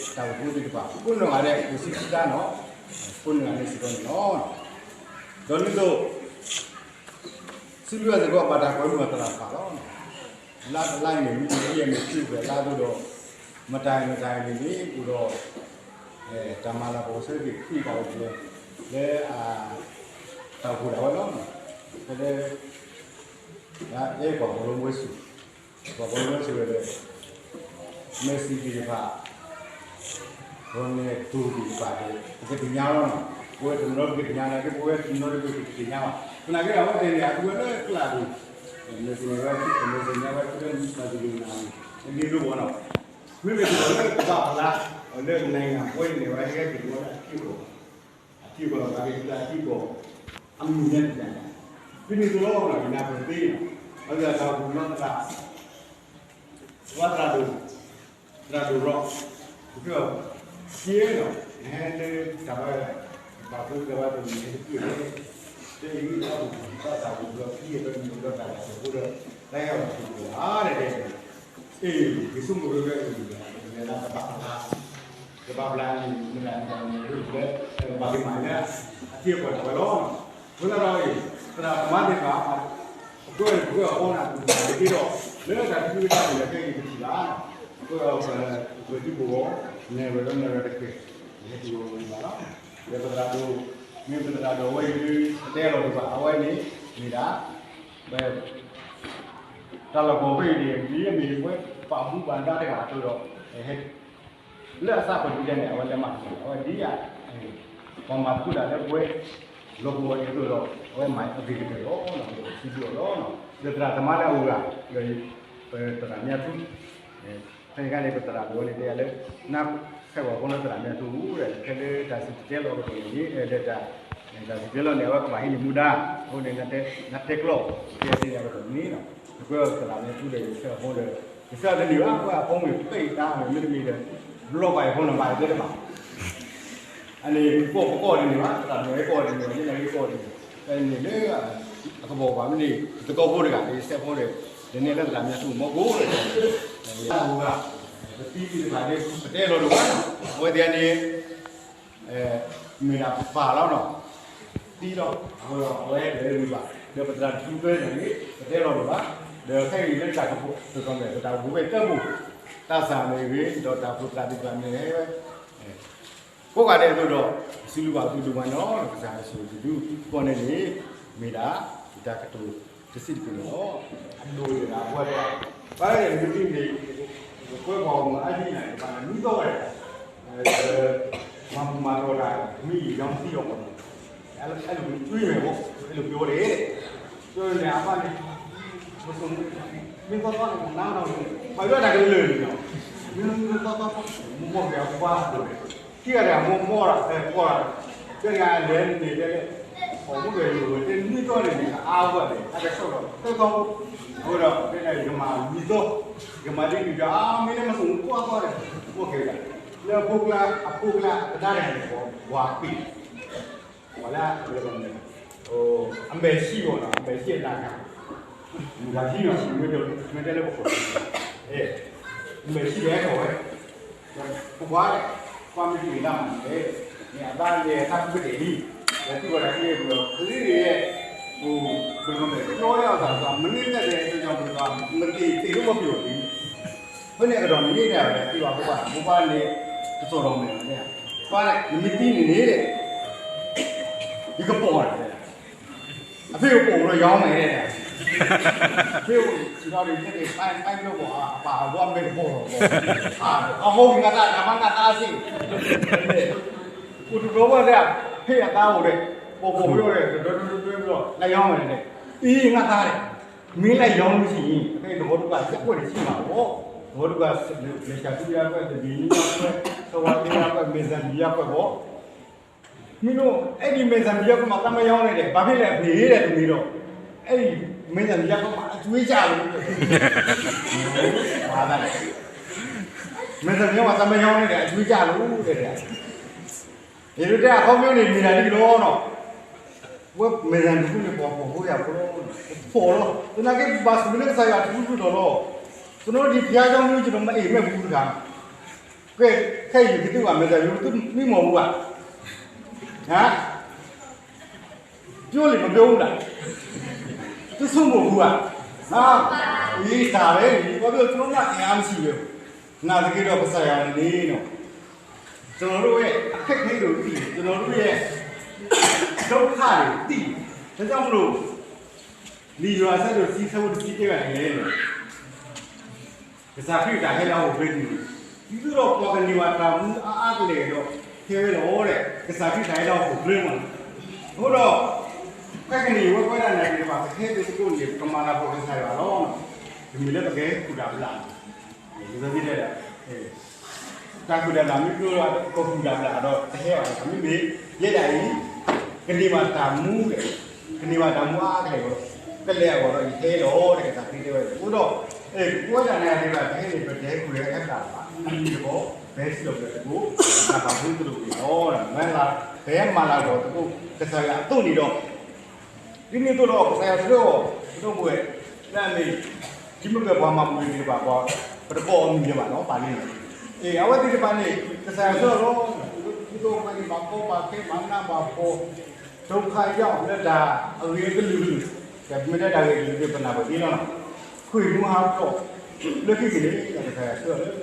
ဘျုးက့ၤ တၢ်အိၣ်ဖှိၣ်သ့ၣ်တဖၣ် ကိးနီၢ်ဂၤဒဲး အိၣ်ဆံးဆံးတၢ်နီၤ, ကိးနီၢ်ဂၤဒဲးစ့ၢ်ကီးန့ၣ်လီၤ. ဒီးဒ်သိး စံးဘျုးစ့ၢ်ကီး ဘၣ်တၢ်ကွဲမုာ်အသရၣ်တဖၣ်လီၤ. လါတလါန့ၣ် မ့ၢ်ယဲၢ်မ့ၢ်ဆံဝဲလါသိးဒီး မတၤမတၤန့ၣ်န့ၣ် အိၣ်ဒီး တၢ်မၤလၤကပီၤဆၢက့ၤ ခရံာ်တၢ်အိၣ်ဖျဲၣ် လၢအ တၢ်အိၣ်ဖှိၣ်ဒၣ်ဝဲလီၤ. ဖဲလၢ အဲၣ်ပှၤကညီဝဲဆူၣ်, ပှၤကညီဝဲဆူၣ်ဝဲဒီး မဲာ်စံးသ့ၣ်တဖၣ် ပှၤနဲၣ်တိၢ်သ့ၣ်တဖၣ်ဒီး ပကသ့ၣ်ညါလီၤ. ပဝဲတနီၤပကသ့ၣ်ညါလီၤ ပဝဲတနီၤတဘ့ၣ်ပကသ့ၣ်ညါလီၤ. သနာ်က့ဒီး အဝဲသ့ၣ်န့ၣ် အသူဝဲလၢကျးပူၤ, မဲာ်စံးန့ၣ်ဝဲ မဲာ်စံးညါဝဲ လၢမုၢ်သးစူၤလိာ်နၤန့ၣ် ဒ်သိးဝဲနီၤ, မ့မ့ၢ်တနီၤလၢကဘၣ်ဖျါ လၢနံၣ်ပှဲၤန့ၣ် ဝဲဟဲက့ၤဝဲဒၣ်အထံအကီၢ် အထံအကီၢ် ပှၤက့ၤလၢအထံအကီၢ် အမံၤညါတဖၣ်န့ၣ် ဖဲန့ၣ်သိးလီၤ ယနၢ်ပၢၢ်သ့နီၤ, အဝဲဒၣ်တၢ်အိၣ်ဖှိၣ်လီၤသရၣ်, ဝဲသရၣ်ဒိၣ်, သရၣ်ဒိၣ်ရီ, ကဲ, ကဲနီၤ, နဟဲလၢတၢ်ဘါ, တၢ်ဘါဖိတၢ်ဘါတမံၤဟဲတက့ၢ်န့ၣ်, တဲအံၤ တၢ်အိၣ်ဖှိၣ်သရၣ်ဒိၣ်ဘျီ ဖံးအံၤဘျီ မံၤဘျီ တၢ်ဘါဖိဒီး တၢ်ဟဲအီၤတက့ၢ်လီၤ တဲတဲ အ့ၣ် ယဆိကမိၣ်ဝဲဝဲအံၤ လဲၤလၢကဘၣ်ဖျါ, ကဘၣ်ဖျါန့ၣ် မ့ၢ်ဒၣ်မ့ၢ်ဒၣ်န့ၣ် လၢ ကဘၣ်က့ၤမၤလၢ အထံအကီၢ်ဒၣ်ဝဲလီၤ. ဝဲဒၣ်ဒီးအံၤ သရၣ်သမါသ့ၣ်တဖၣ် ပကွဲပကွဲအဃိန့ၣ် ပကဘၣ်က့ၤဒီး လၢတၢ်သံဝဲတၢ်န့ၣ် ကဲက့ၤပထံၣ်ဘၣ်, ပကွဲပကွဲထံဖိကီၢ် နဲၣ်ဝဲဒီးနဲၣ်ဝဲတက့ၢ်, ယဟဲတုၤဝဲဝဲန့ၣ်ဘၣ်လီၤ. ဒီးပသရၣ်ဒိၣ်, မ့ၢ်ပသရၣ်ဒိၣ်ဝဲအံၤ ပတဲလီၤဒံးဘၣ် အဝဲန့ၣ် မ့ၢ်ဒၣ် တၢ်လီၢ်ကီၢ်ဖဲအံၤန့ၣ် ဒ်အမ့ၢ်ဝဲပာ်မူပာ်ဒါတဂၤအသိးဒီး ဟဲ လၢအသးပှဲၤဒ်လဲၣ်န့ၣ် အဝဲလဲၤမၤတၢ် အဝဲဒ်အံၤ ပှၤမၤသကိးတၢ်လၢပဝဲ လီၢ်ကဝီၤအံၤအသိးဒီး အဝဲမၤအဂ့ၤကတၢၢ်လီၤ. ပစံးဘျုးအီၤလီၤ. ဒီးသရၣ်သမါလၢအအိၣ်ဂၤ ဒီး ပသရၣ်မၠၣ်ထူ ဖဲန့ၣ်အခါန့ၣ် ပသရၣ်ဒိၣ်ဝဲန့ၣ် တဲယၤလၢ နၢ်ခဲဝဲအဃိလၢသရၣ်မၠၣ်ထူ ဒီးဖဲလၢတၢ်စံၣ်တဲၤတဲလီၤကပၤန့ၣ် ဒီးတၢ် တၢ်တကဲလီၤန့ၣ် အဝဲကဘၣ်ဟံးန့ၢ်မူဒါ, အဃိန့ၣ် နတဲကျီၢ် ကဲသ့ၣ်ညါကဒီးန့ၣ်လီၤ. နကွဲးအီၤသရၣ်မ့ၢ်ထူဒီး ယဆၢအဖိဒီး ယဆၢတန့ၢ်ဘၣ် ကွဲးအဖိမ့ၢ်ပဲာ်ယတၢ်မ့ၢ် မ့တမ့ၢ်ဒီး ဘျီဘၣ်ယဖိနီၤဘၣ်ယတဲတဘၣ် အန့ၣ် ကိးပကိးဒ်န့ၣ်ဘၣ် သရၣ်မ့ၢ်ကိးဒ်န့ၣ်ဘၣ် ယဲန့ၣ်ကိးဒ်န့ၣ် ဖဲန့ၣ်လၢ အကဘီၣ်ပှၤမ့ၢ်န့ၣ် ယသကိးဖိတဂၤန့ၣ် ယဆၢဖိဒီး ယန့ၣ်လၢသရၣ်မ့ၢ်ထူမီၢ်ကိးဒီး ယၤအိၣ်ဂၤ ပသံသ့ၣ်တဖၣ်န့ၣ် ပတဲလီၤဒိၣ်ဘၣ် အဝဲသ့ၣ်န့ၣ် မ့ၢ်ဒၣ်ပပၢ်လီၤနီၤ, သံလီၤ, အဃိဒီးအဝဲတလဲၤဝံၤဘၣ်, ဒီးပသရၣ်တဖုကျဲန့ၣ်န့ၣ် ပတဲလီၤဒိၣ်ဘၣ်, ဒီးခဲအံၤလၢတၢ်ကပီၤ တတီၤန့ၣ် ပတၢ်အိၣ်ဖှိၣ်ဝဲတၢ်ပူၤ, တၢ်စၢ်န့ၣ်ဂ့ၤ ဒီးတၢ်အိၣ်ဖှိၣ်သရၣ်သ့ၣ်တဖၣ်န့ၣ် ကိးဂၤဒဲးအသိးဒီး ပစံးဘျုးဘၣ်သုဒိၣ်မးန့ၣ်လီၤ, ကစၢ်ယ့ၣ်ၡူးခရံာ်ဒုးကီၢ်န့ၣ်န့ၣ် မ့ၢ်ဒၣ် ယတၢ်ကတိၤတဆံးတက့ၢ်န့ၣ်လီၤ. အဒိၣ်န့ၣ်ဒၣ်အဝဲဒၣ် ဘၣ်လဲၣ်မ့ၢ်ဒ်န့ၣ် ပကွဲပှၤအီၤမ့ၢ်အါဒ်န့ၣ် ကဘၣ်မံသီဝဲဒၣ် မၤပူၤမၤတီၤတၢ် မ့ၢ်ယီၤမံသီအီၤန့ၣ် အဲၣ်လိာ်ကွံာ်မ့ၢ်ဘၣ် အဲၣ်လိာ်ကွံာ်ဝဲဒၣ် ကၠိန့ၣ် အဘၣ်န့ၣ် မ့ၢ်သီသီန့ၣ် နါနီၤ ပှၤယွၤတၢ်ကလုာ်န့ၣ်လီၤ, မ့ၢ်သီသီ မိၢ်မိၢ်က့ၤအပှၤအဒိၣ်န့ၣ် ခံဂၤတဂၤမိၢ်မိၢ်ဒီး အဲၣ်ပှၤ တဲဂၤလဲၤန့ၣ်တဲလဲၣ်, အမိၢ်က့ၤယိၤဝဲတဲနွံသီန့ၣ်န့ၣ် အါဝဲန့ၣ် အကဆှီဒီး သၢသီ အဃိဒီး တဲဒၣ်ယကမၤလွံၢ်သီ, ယကမၤဒ်န့ၣ်ဒီး အမ့ၢ်လၢမ့ၢ်ဆိမိၢ်သီသီန့ၣ် မိၢ်က့ၤဒၣ် လၢအဖိကျါ အဖိကျါ အကဒါန့ၣ် ပှၤပ့ၢ် ပှၤလၢ အမဲာ်ဆှံအီၤနီၤ အမဲာ်ဆှံအနၢ်ကါ မုၢ်ဂၤဟံးနီၤ မ့ၢ်တဲလၢပခိၣ် အမဲာ်ဆှံဒီးအဲၣ်ထီၣ်ဝဲ ပကွၢ် ကွၢ်မ့ၢ်တ့ၢ်လၢမၤန့ၣ် မ့ၢ်အဘၣ်လဲၤတၢ်ကူၣ်ကတဲာ်လံ လဲၤထံၣ်ဝဲဒၣ်က့ၤဒီး ကသံၣ်န့ၣ် ပကမ့ၢ်ကၠီဝဲအသး မနုၤလဲၣ်ဒီး ပကမ့ၢ်ကၠီ မ့ၢ်တ့ၢ်တ့ၢ်လၢမပျိာ်လံ ဖဲန့ၣ်အကတီၢ်န့ၣ် တဲဝဲဒၣ် သံၣ်ဘၣ်ဘိဘၣ် ဘိဘၣ်န့ၣ် တစိၢ်ဒီးမဲာ်လီၤန့ၣ် ကွၢ် နမ့ၢ်သံန့ၣ်န့ၣ် ယကပိာ်န့ၣ် အဖ့ၣ်ကပိာ်ဒီးယီၤမဲာ်န့ၣ် အဖ့ၣ်စံးထီၣ်ဒ်န့ၣ် ပၢ်ပၢ်လၢပှၤ အပၢ်အဝဲမဲာ်ကပိာ်လီၤ အဟိကနၣ်တၢ် တၢ်ဘၣ်နၢ်သါစ့ၢ် အိၣ်တဘျီဘၣ်တဲ ဖ့ၣ်အသါအိၣ်ဒီး ပိာ်ပိာ်ဖ့ၣ်အိၣ်ဒီး တဒၢတဒၢတဒၢ လၢယီၤမဲာ်န့ၣ် အံၤနၢ်သါန့ၣ် မ့ၢ်လၢယီၤမ့ၢ်ဆံး အဖဲသဝီဒုက္ခရပ်ကွက်န့ၣ်ဆံးမးဝဲ သဝီဒုက္ခရပ်ကွက် လံၣ်စၢ်သူလံၢ်ကွက် သဘံၣ်လံၢ်ကွက် ဆၢဝါလံၢ်ကွက် မဲၢ်စၢ်လံၢ်ကွက်ဝဲ မ့ၢ်န့ၣ် အဲၣ်ဒိးမဲၢ်စၢ်လံၢ်ကွက်မး သးမယီၤန့ၣ်ဒီး ဘၣ်ဖဲလဲၣ်အပှ့ၤဒီးတမ့ၢ်ဒီး အဲၣ်ဒိးမဲၢ်စၢ်လံၢ်ကွက်မး အသွံၣ်စၢ်လီၤ မဲၢ်စၢ်လံၢ်ကွက်မး သးမယီၤန့ၣ်ဒီး အသွံၣ်စၢ်လီၤ တဲဒၣ် ယဒိးတဲအခီပညီန့ၣ် မ့ၢ်ဒၣ်ဒ်န့ၣ်လီၤနီၤ ဝဲမဲၢ်စၢ်လံၢ်ကွက်န့ၣ် ပှၤဖှီၣ်ဖိယာ်ဖိလီၤ ဖှီၣ်လီၤ သနာ်က့ဘၣ်ဆိၣ်ဂ့ၤလၢကစၢ်ယွၤထူးထူးတီၤတီၤ ကျွန်တော်တို့ဒီဘုရားကျောင်းမျိုး ကျွန်တော်မအိပ်မက်ဘူးတခါ ကဲ ခဲအံၤ ယကသ့ၣ်ဘၣ် မဲာ်သၣ်ယိၤ သုမံမီၢ်ဘူးဘၣ် ဟါ ပြောလေ မပြောဘူးလား သုဆိကမိၣ်ဘူးဘၣ် ဟါ အံၤ တၢ်ဝဲ ဘာဖြစ်လို့ ကျွန်တော်တို့က အင်အားမရှိပဲ နာ်သက့ဒီး ကစၢ်ယွၤန့ၣ် ကျွန်တော်တို့ရဲ့ အခက်အခဲတွေကိုသိတယ်။ ကျွန်တော်တို့ရဲ့ ဒုက္ခတွေကိုသိတယ်။ ဒါကြောင့်မလို့ ဒီယိၤဟၣ်အဆၢဒိၣ်တဆံ ဆၢဖိတဆံတဲဘၣ်န့ၣ်လဲၣ် ကစၢ်ခရံာ်တၢ်ဟဲလၢဟီၣ်ခိၣ်ချၢန့ၣ် ဒ်သိးဒီးပှၤကန့ၢ်ဘၣ်တၢ်မူအါအါကလဲာ်ဒီး ဟဲဝဲလီၤဒီး ကစၢ်ခရံာ်တၢ်ဟဲလၢဟီၣ်ခိၣ်ချၢမး အဃိဒီး ခဲကနံၣ်အံၤ ပဝဲဒၣ်နၤယၤသ့ၣ်တဖၣ် ပဟဲသ့ၣ်သကိးန့ၣ် ပကမၤလၤကပီၤကစၢ်ယွၤလီၤ. တမ့ၢ်လၢပကဟဲဃုာ်တၢ်ဘျၣ် လံာ်စီဆှံတဲဒၣ် တၢ်ဃုာ်တၢ်ဘျၣ်မ့ၢ်ကျိဒီး ပဃုာ်တၢ်ဘျၣ်ဒီး တဟဲဘၣ် မ့မ့ၢ် ယဲဒၣ်အံၤ ကန့ၢ်ဘၣ်တၢ်မူဒီး ကန့ၢ်ဘၣ်တၢ်မူအါအါကလဲာ်ဒီး ကလဲၤအဂီၢ်ဒီး ယဟဲလီၤဒီး ကစၢ်ခရံာ်တဲဝဲအဃိဒီး ပဝဲဒၣ်နၤယၤသ့ၣ်တဖၣ် ပဟဲန့ၣ် ပတဟဲဃုာ်တၢ်ဘျၣ်ဘၣ် မ့မ့ၢ်တခီ ပဟဲစံၣ်လီၤပတြၢၤသကိး တၢ်ဘၣ်မူသရိာ်က့ၤလီၤ ပဟဲမၤလၤကပီၤသကိး ကစၢ်ယွၤအသိးန့ၣ်ဒီး ဒ်န့ၣ်အသိးဒီး ကစၢ်ယွၤဆှၢအီၤ ပဒီပုၢ်ဝဲၢ် လၢအမ့ၢ် ဒ်မ့ၢ်ပှၤမၤပူၤသ့ၣ်တဖၣ် ပတကိးအမံၤလၢၤဘၣ်နီၤ ပာ်လံန့ၣ် အ့ အဝဲသ့ၣ်တဖၣ်န့ၣ် ကစၢ်ယွၤဆှၢအီၤလီၤ. ဒ်သိးအဝဲန့ၣ် ဘၣ်ကီဘၣ်ခဲ ဘၣ်နးဘၣ်ဖှီၣ် ဒုက္ခရောက် လၢတၢ်အဂ့ၤအကလုာ်ကလုာ် ပမ့ၢ်တဲတၢ်ဂ့ၤကလုာ်ကလုာ် ပနၢ်ပၢၢ်သ့လီၤနီၤ ခွံၣ်မူဟးဖျိး လၢခံက့ၤန့ၣ် ကစၢ်ယွၤဆှၢအီၤလၢတၢ်လီၢ်တတီၤဖိဒီး အမ့ၢ်ဘၣ်ဆိၣ်ဂ့ၤ တသးပ့ၤနီၣ်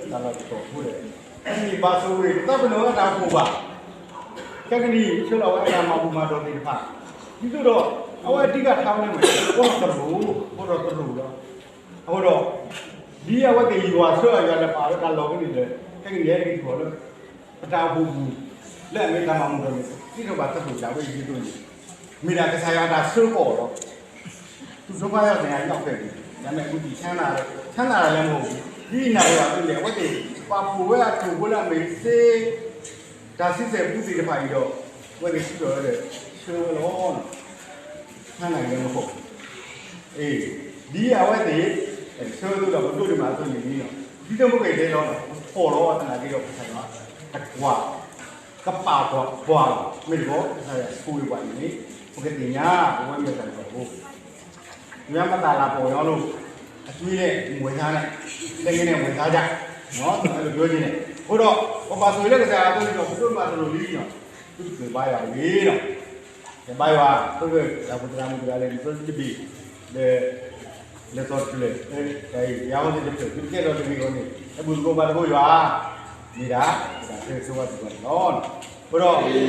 ဝဲတၢ်အိၣ်ဖှိၣ်ဘၣ် ခဲကနံၣ်အံၤ ဆှၢလီၤဝဲဒၣ်မၤဘူၣ်မၤတီၤသ့ၣ်တဖၣ် ဒ်သိးဒီး အဝဲအဓိကထားဝဲန့ၣ် အိၣ်ဒီးသရိာ် အိၣ်ဒီးသရိာ်လီၤ. အဃိဒီး ဒ်အဝဲသ့ၣ်ယွၤဆှၢအယွၤလဲၤပာ်ဝဲတၢ်လီၢ်ဖဲန့ၣ်ဒီး ခဲကနံၣ်အံၤဟဲက့ၤထီၣ်လၢ ပတၢ်အိၣ်ဖှိၣ်ပူၤ လၢအမ့ၢ်တၢ်မၤမူဒီးန့ၣ် ဒ်သိးဘၣ်သရိာ်ဒၣ်ဝဲအံၤဒ်သိးန့ၣ် မ့ၢ်ဒၣ်ကစၢ်ယွၤအတၢ်ဆှၢဃီၤဒီး သူၣ်ဒိၣ်ဖးယီၢ်သ့ၣ်ညါ ရောက်ခဲ့ပြီ ဒါပေမဲ့ အခုဒီချမ်းသာတယ် ချမ်းသာတယ်လည်းမဟုတ်ဘူး ဒ်အံၤနၢ်ဟူဘၣ်သုန့ၣ် အဝဲသ့ၣ် ပာ်ဖှိၣ်ဝဲအထူၣ်ဖိလၢအမ့ၢ်စ့ တၢ်ဆံဆဲၣ်ပူသ့ၣ်တဖၣ်အံၤဒီး အဝဲသ့ၣ်ထုးထီၣ်ဝဲဒီး ဆှၢ ဆၢဝဲလီၤ. ဟါနၤက့ၤမ့ၢ်ခိၣ်, အ့, ဒ်အဝဲသ့ၣ် ဆၢဝဲသိးဒီး ပဒိၣ်ဒံးမးအသိးန့ၣ်လီၤ. ဒ်သိးမ့ၢ်က့ၤတဲလီၤ, ပဖီၣ်လီၤသနာ်က့ဒီး ကစၢ်ယွၤ တကွၢ် ကပာ်ကွၢ်ပှၤလီၤ. မ့ၢ်တကီ ကစၢ်ယွၤဆိၣ်ဂ့ၤပှၤအံၤန့ၣ် ပကသ့ၣ်ညါ ပဝဲမ့ၢ်တၢ်လီၢ်ဖိ ယွၤမၤတၢ်လၤကပီၤအီၤလီၤ. အသွံၣ်န့ၣ် မွဲၤဆါန့ၣ်, သဲက့န့ၣ် မွဲၤဆါဒၣ်, အဲၣ်ဒိးတဲန့ၣ်, အဃိဒီး ပဘၣ်ဆိၣ်ဂ့ၤလၢကစၢ်ယွၤအသိးန့ၣ်ဒီး ပဒိၣ်မးတလိၣ်လံလီၤ. သုတကျဲၤဘါယွၤတဂ့ၤလီၤ. ကျဲၤဘါယွၤ သုကတၢ်ဖိတၢ်မုၢ်တဂၤလဲၣ် ဒ်သိးသုတဘ့ၣ် ဒီး လဲၤသီတဖျၢၣ်, ယၤဟီသ့ၣ်တဖျၢၣ် သုတကဲထီၣ်တဂ့ၤအဂီၢ်န့ၣ် ဟဲဘူၣ်သကိးဘါသကိးယွၤ, မ့ၢ်ဒၣ် တၢ်ဆၢဂ့ၤဆၢဝါစ့ၢ်ကီးန့ၣ်လီၤ. အဃိဒီး မ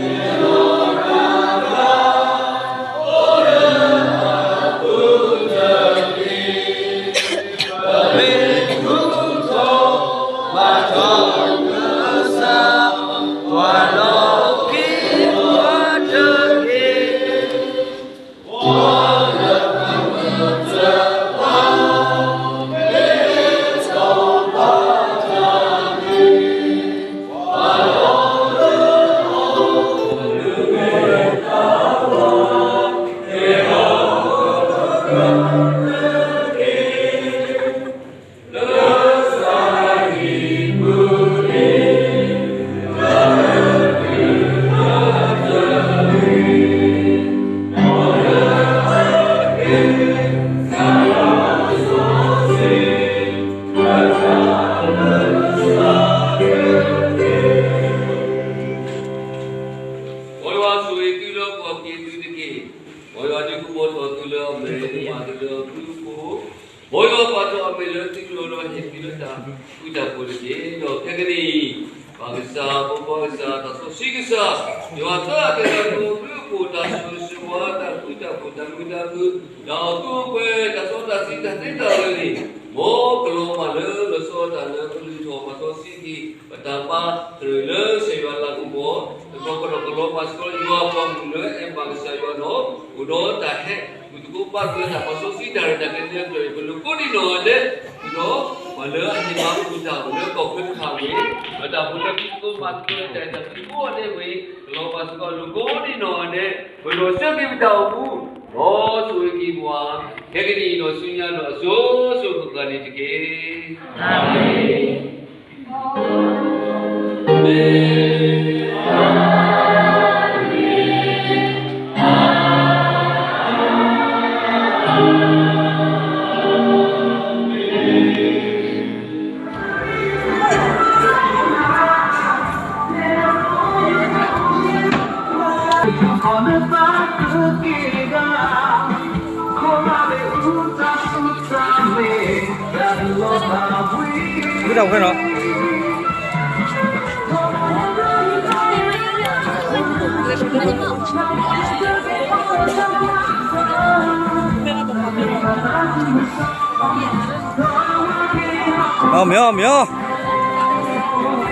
်ယွၤဆိၣ်ဂ့ၤသုလၢကီၢ်က့ၤသုတက့ၢ်. မ်ယွၤဒုးကပီၤထီၣ်သုလၢအမဲာ် မၤသုလၢအဘျုးအဖှိၣ်, မ်ယွၤပာ်ထီၣ်အမဲာ်လၢသုလိၤဒီးဟ့ၣ်သုလၢတၢ်ဃူတၢ်ဖိးတက့ၢ်. ဒီးခဲကနံၣ်အံၤ ပၢ်ကစၢ်, ဖိခွါကစၢ်, သးစီဆှံကစၢ်, ယွၤသးအကစၢ်အဘျုးအဖှိၣ်, တၢ်ဆိၣ်ဂ့ၤဆိၣ်ဝါ, တၢ်ဃူတၢ်ဖိး, တၢ်မုာ်တၢ်ခုၣ်, တၢ်အိၣ်သူအိၣ်ပှဲၤ, တၢ်စီတၢ်ဆှံ, တၢ်သ့တၢ်လၢာ်န့ၣ်, မ်ကလီၤမၢ်လၢလီၤဆီဒၣ်တၢ်လၢပလုၢ်ထီၣ်ပာ်စီဆှံက့ၤ ပတၢ်ဘါသရၢၣ်လၢကစၢ်ယွၤလၤကပီၤ, ဒီးကလီၤမၢ်စ့ၢ်ကီးလၢယွၤအပှၤမုၣ်လၢအဲၣ်ဘၣ်ကစၢ်ယွၤဒီး အိၣ်ဒီးတၢ်ဟဲ ဘူၣ်သကိးဘါသကိးတၢ်ပာ်စီဆှံတၢ်ရဲၣ်တၢ်ကျဲၤလၢပျၢၤအံၤ ပလိၤကိးဒံနီၢ်ဂၤဒဲး, ဒီးပှၤလၢအဟ့ၣ်မၤဘူၣ်တၢ်အိၣ်လၢကီၢ်ချၢတခါအံၤ, ဒီးတၢ်ဖိလၢပသကိးမၤသကိးတၢ်တၢ်ဖံးဖိအီၤန့ၣ်ဝံၤ ကလီၤမၢ်စ့ၢ်ကီး လိၤကိးဒံနီၢ်ဂၤဒဲး, ပလိၤဆၢက့ၤပတၢ်အိၣ်မူ, ဒီးဆိၣ်ဂ့ၤက့ၤပှၤ ခဲကနံၣ်အံၤဒီးဆူညါဒီးအစိၤစိၤဃၣ်ဃၣ်န့ၣ်တက့ၢ်. အၤမ့ၣ်. ဝံသးဖဲနီၤ. မ့ၢ်အီၤ မ့ၢ်အီၤ,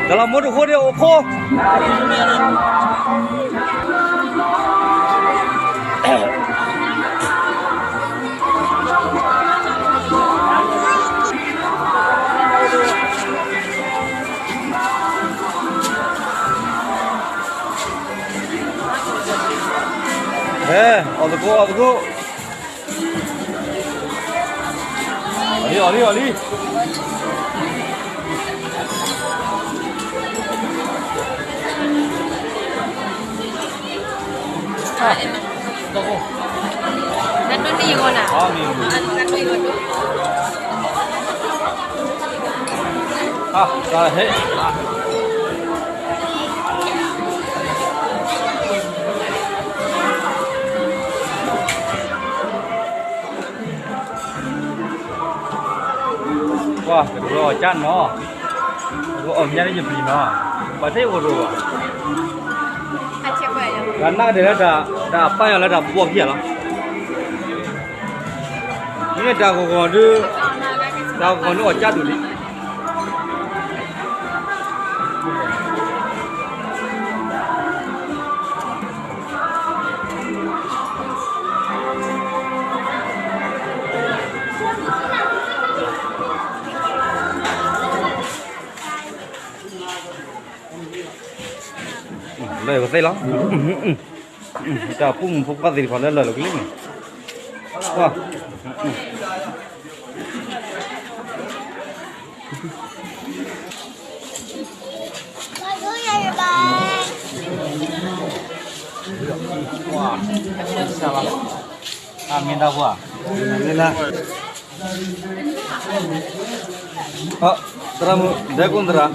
တၢ်လီၤမူတဃိဒ်အိၣ်ခိၣ် ဟဲ, အီၣ်သကိး အီၣ်သကိး, အီၣ်လံ အီၣ်လံ အီၣ်လံ. ပှၤကရၢအီၣ်ကၠၢ်နီၤ, အီၣ်မ့ၢ်န့ၣ်ယပျံၤနီၤ, ပှၤသ့ၣ်အိၣ်ရိၣ်ဘၣ်, တၢ်နၢ်ကဒဲးလၢ တၢ်ပာ်ယၤလၢတၢ်ဘှီခံဂၤလီၤ, မ့ၢ်တၢ်ဂီၤဂီၤဒုး, တၢ်ဂီၤဂီၤဒုးအီၣ်ကၠၢ်ဒိၣ်လံ. လၢပသ့ၣ်လီၤ. တၢ်ပူမုၣ်ဖိခွါသ့ၣ်တဖၣ်လၢလၢာ်လီၤကလံန့ၣ်, ပှၤ မ့ၢ်ဒၣ်ပှၤ, မ့ၢ်ဒၣ်, သရၣ်မုၣ် ဒဲကိၣ်သရၣ်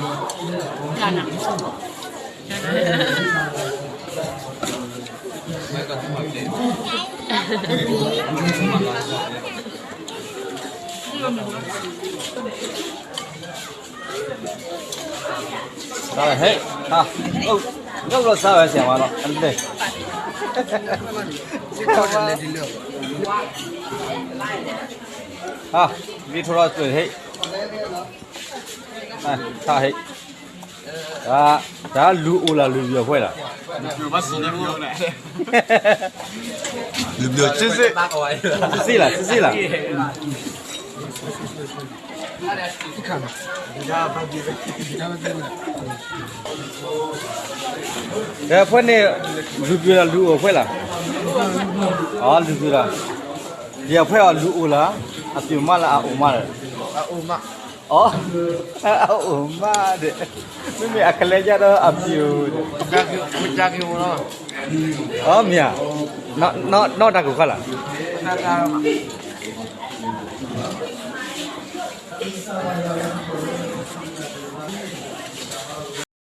ဟဲ, ဒ်ဘျီစါဝဲဆဲးမးနီၤ, အလဲၣ်, ဟး, မ့ၢ်ထိထီၣ်စၢၤဟဲ, ဟးဟဲ, တၢ်လူၤအိၣ်လၢလူၤယီၤဖဲလီၤ, လူၤယီၤစ့ၢ်စ့ၢ်, စ့ၢ်စ့ၢ်လီၤ, စ့ၢ်စ့ၢ်လီၤ. ဖဲန့ၣ် လူၤပျိၤလၢလူၤအိၣ်ဖဲလီၤ, အလူၤပျိၤလီၤ, ယဖဲအီၤလူၤအိၣ်လီၤ, အပျိၤမးလၢအအိၣ်မးဒီး, အအိၣ်မးဒီး, မ့မ့ၢ်အကလဲၤယါဒီးအပျိၤ, အမ့ၢ်ဧါ, နီၢ်တၢ်ကိၢ်ခါလီၤ.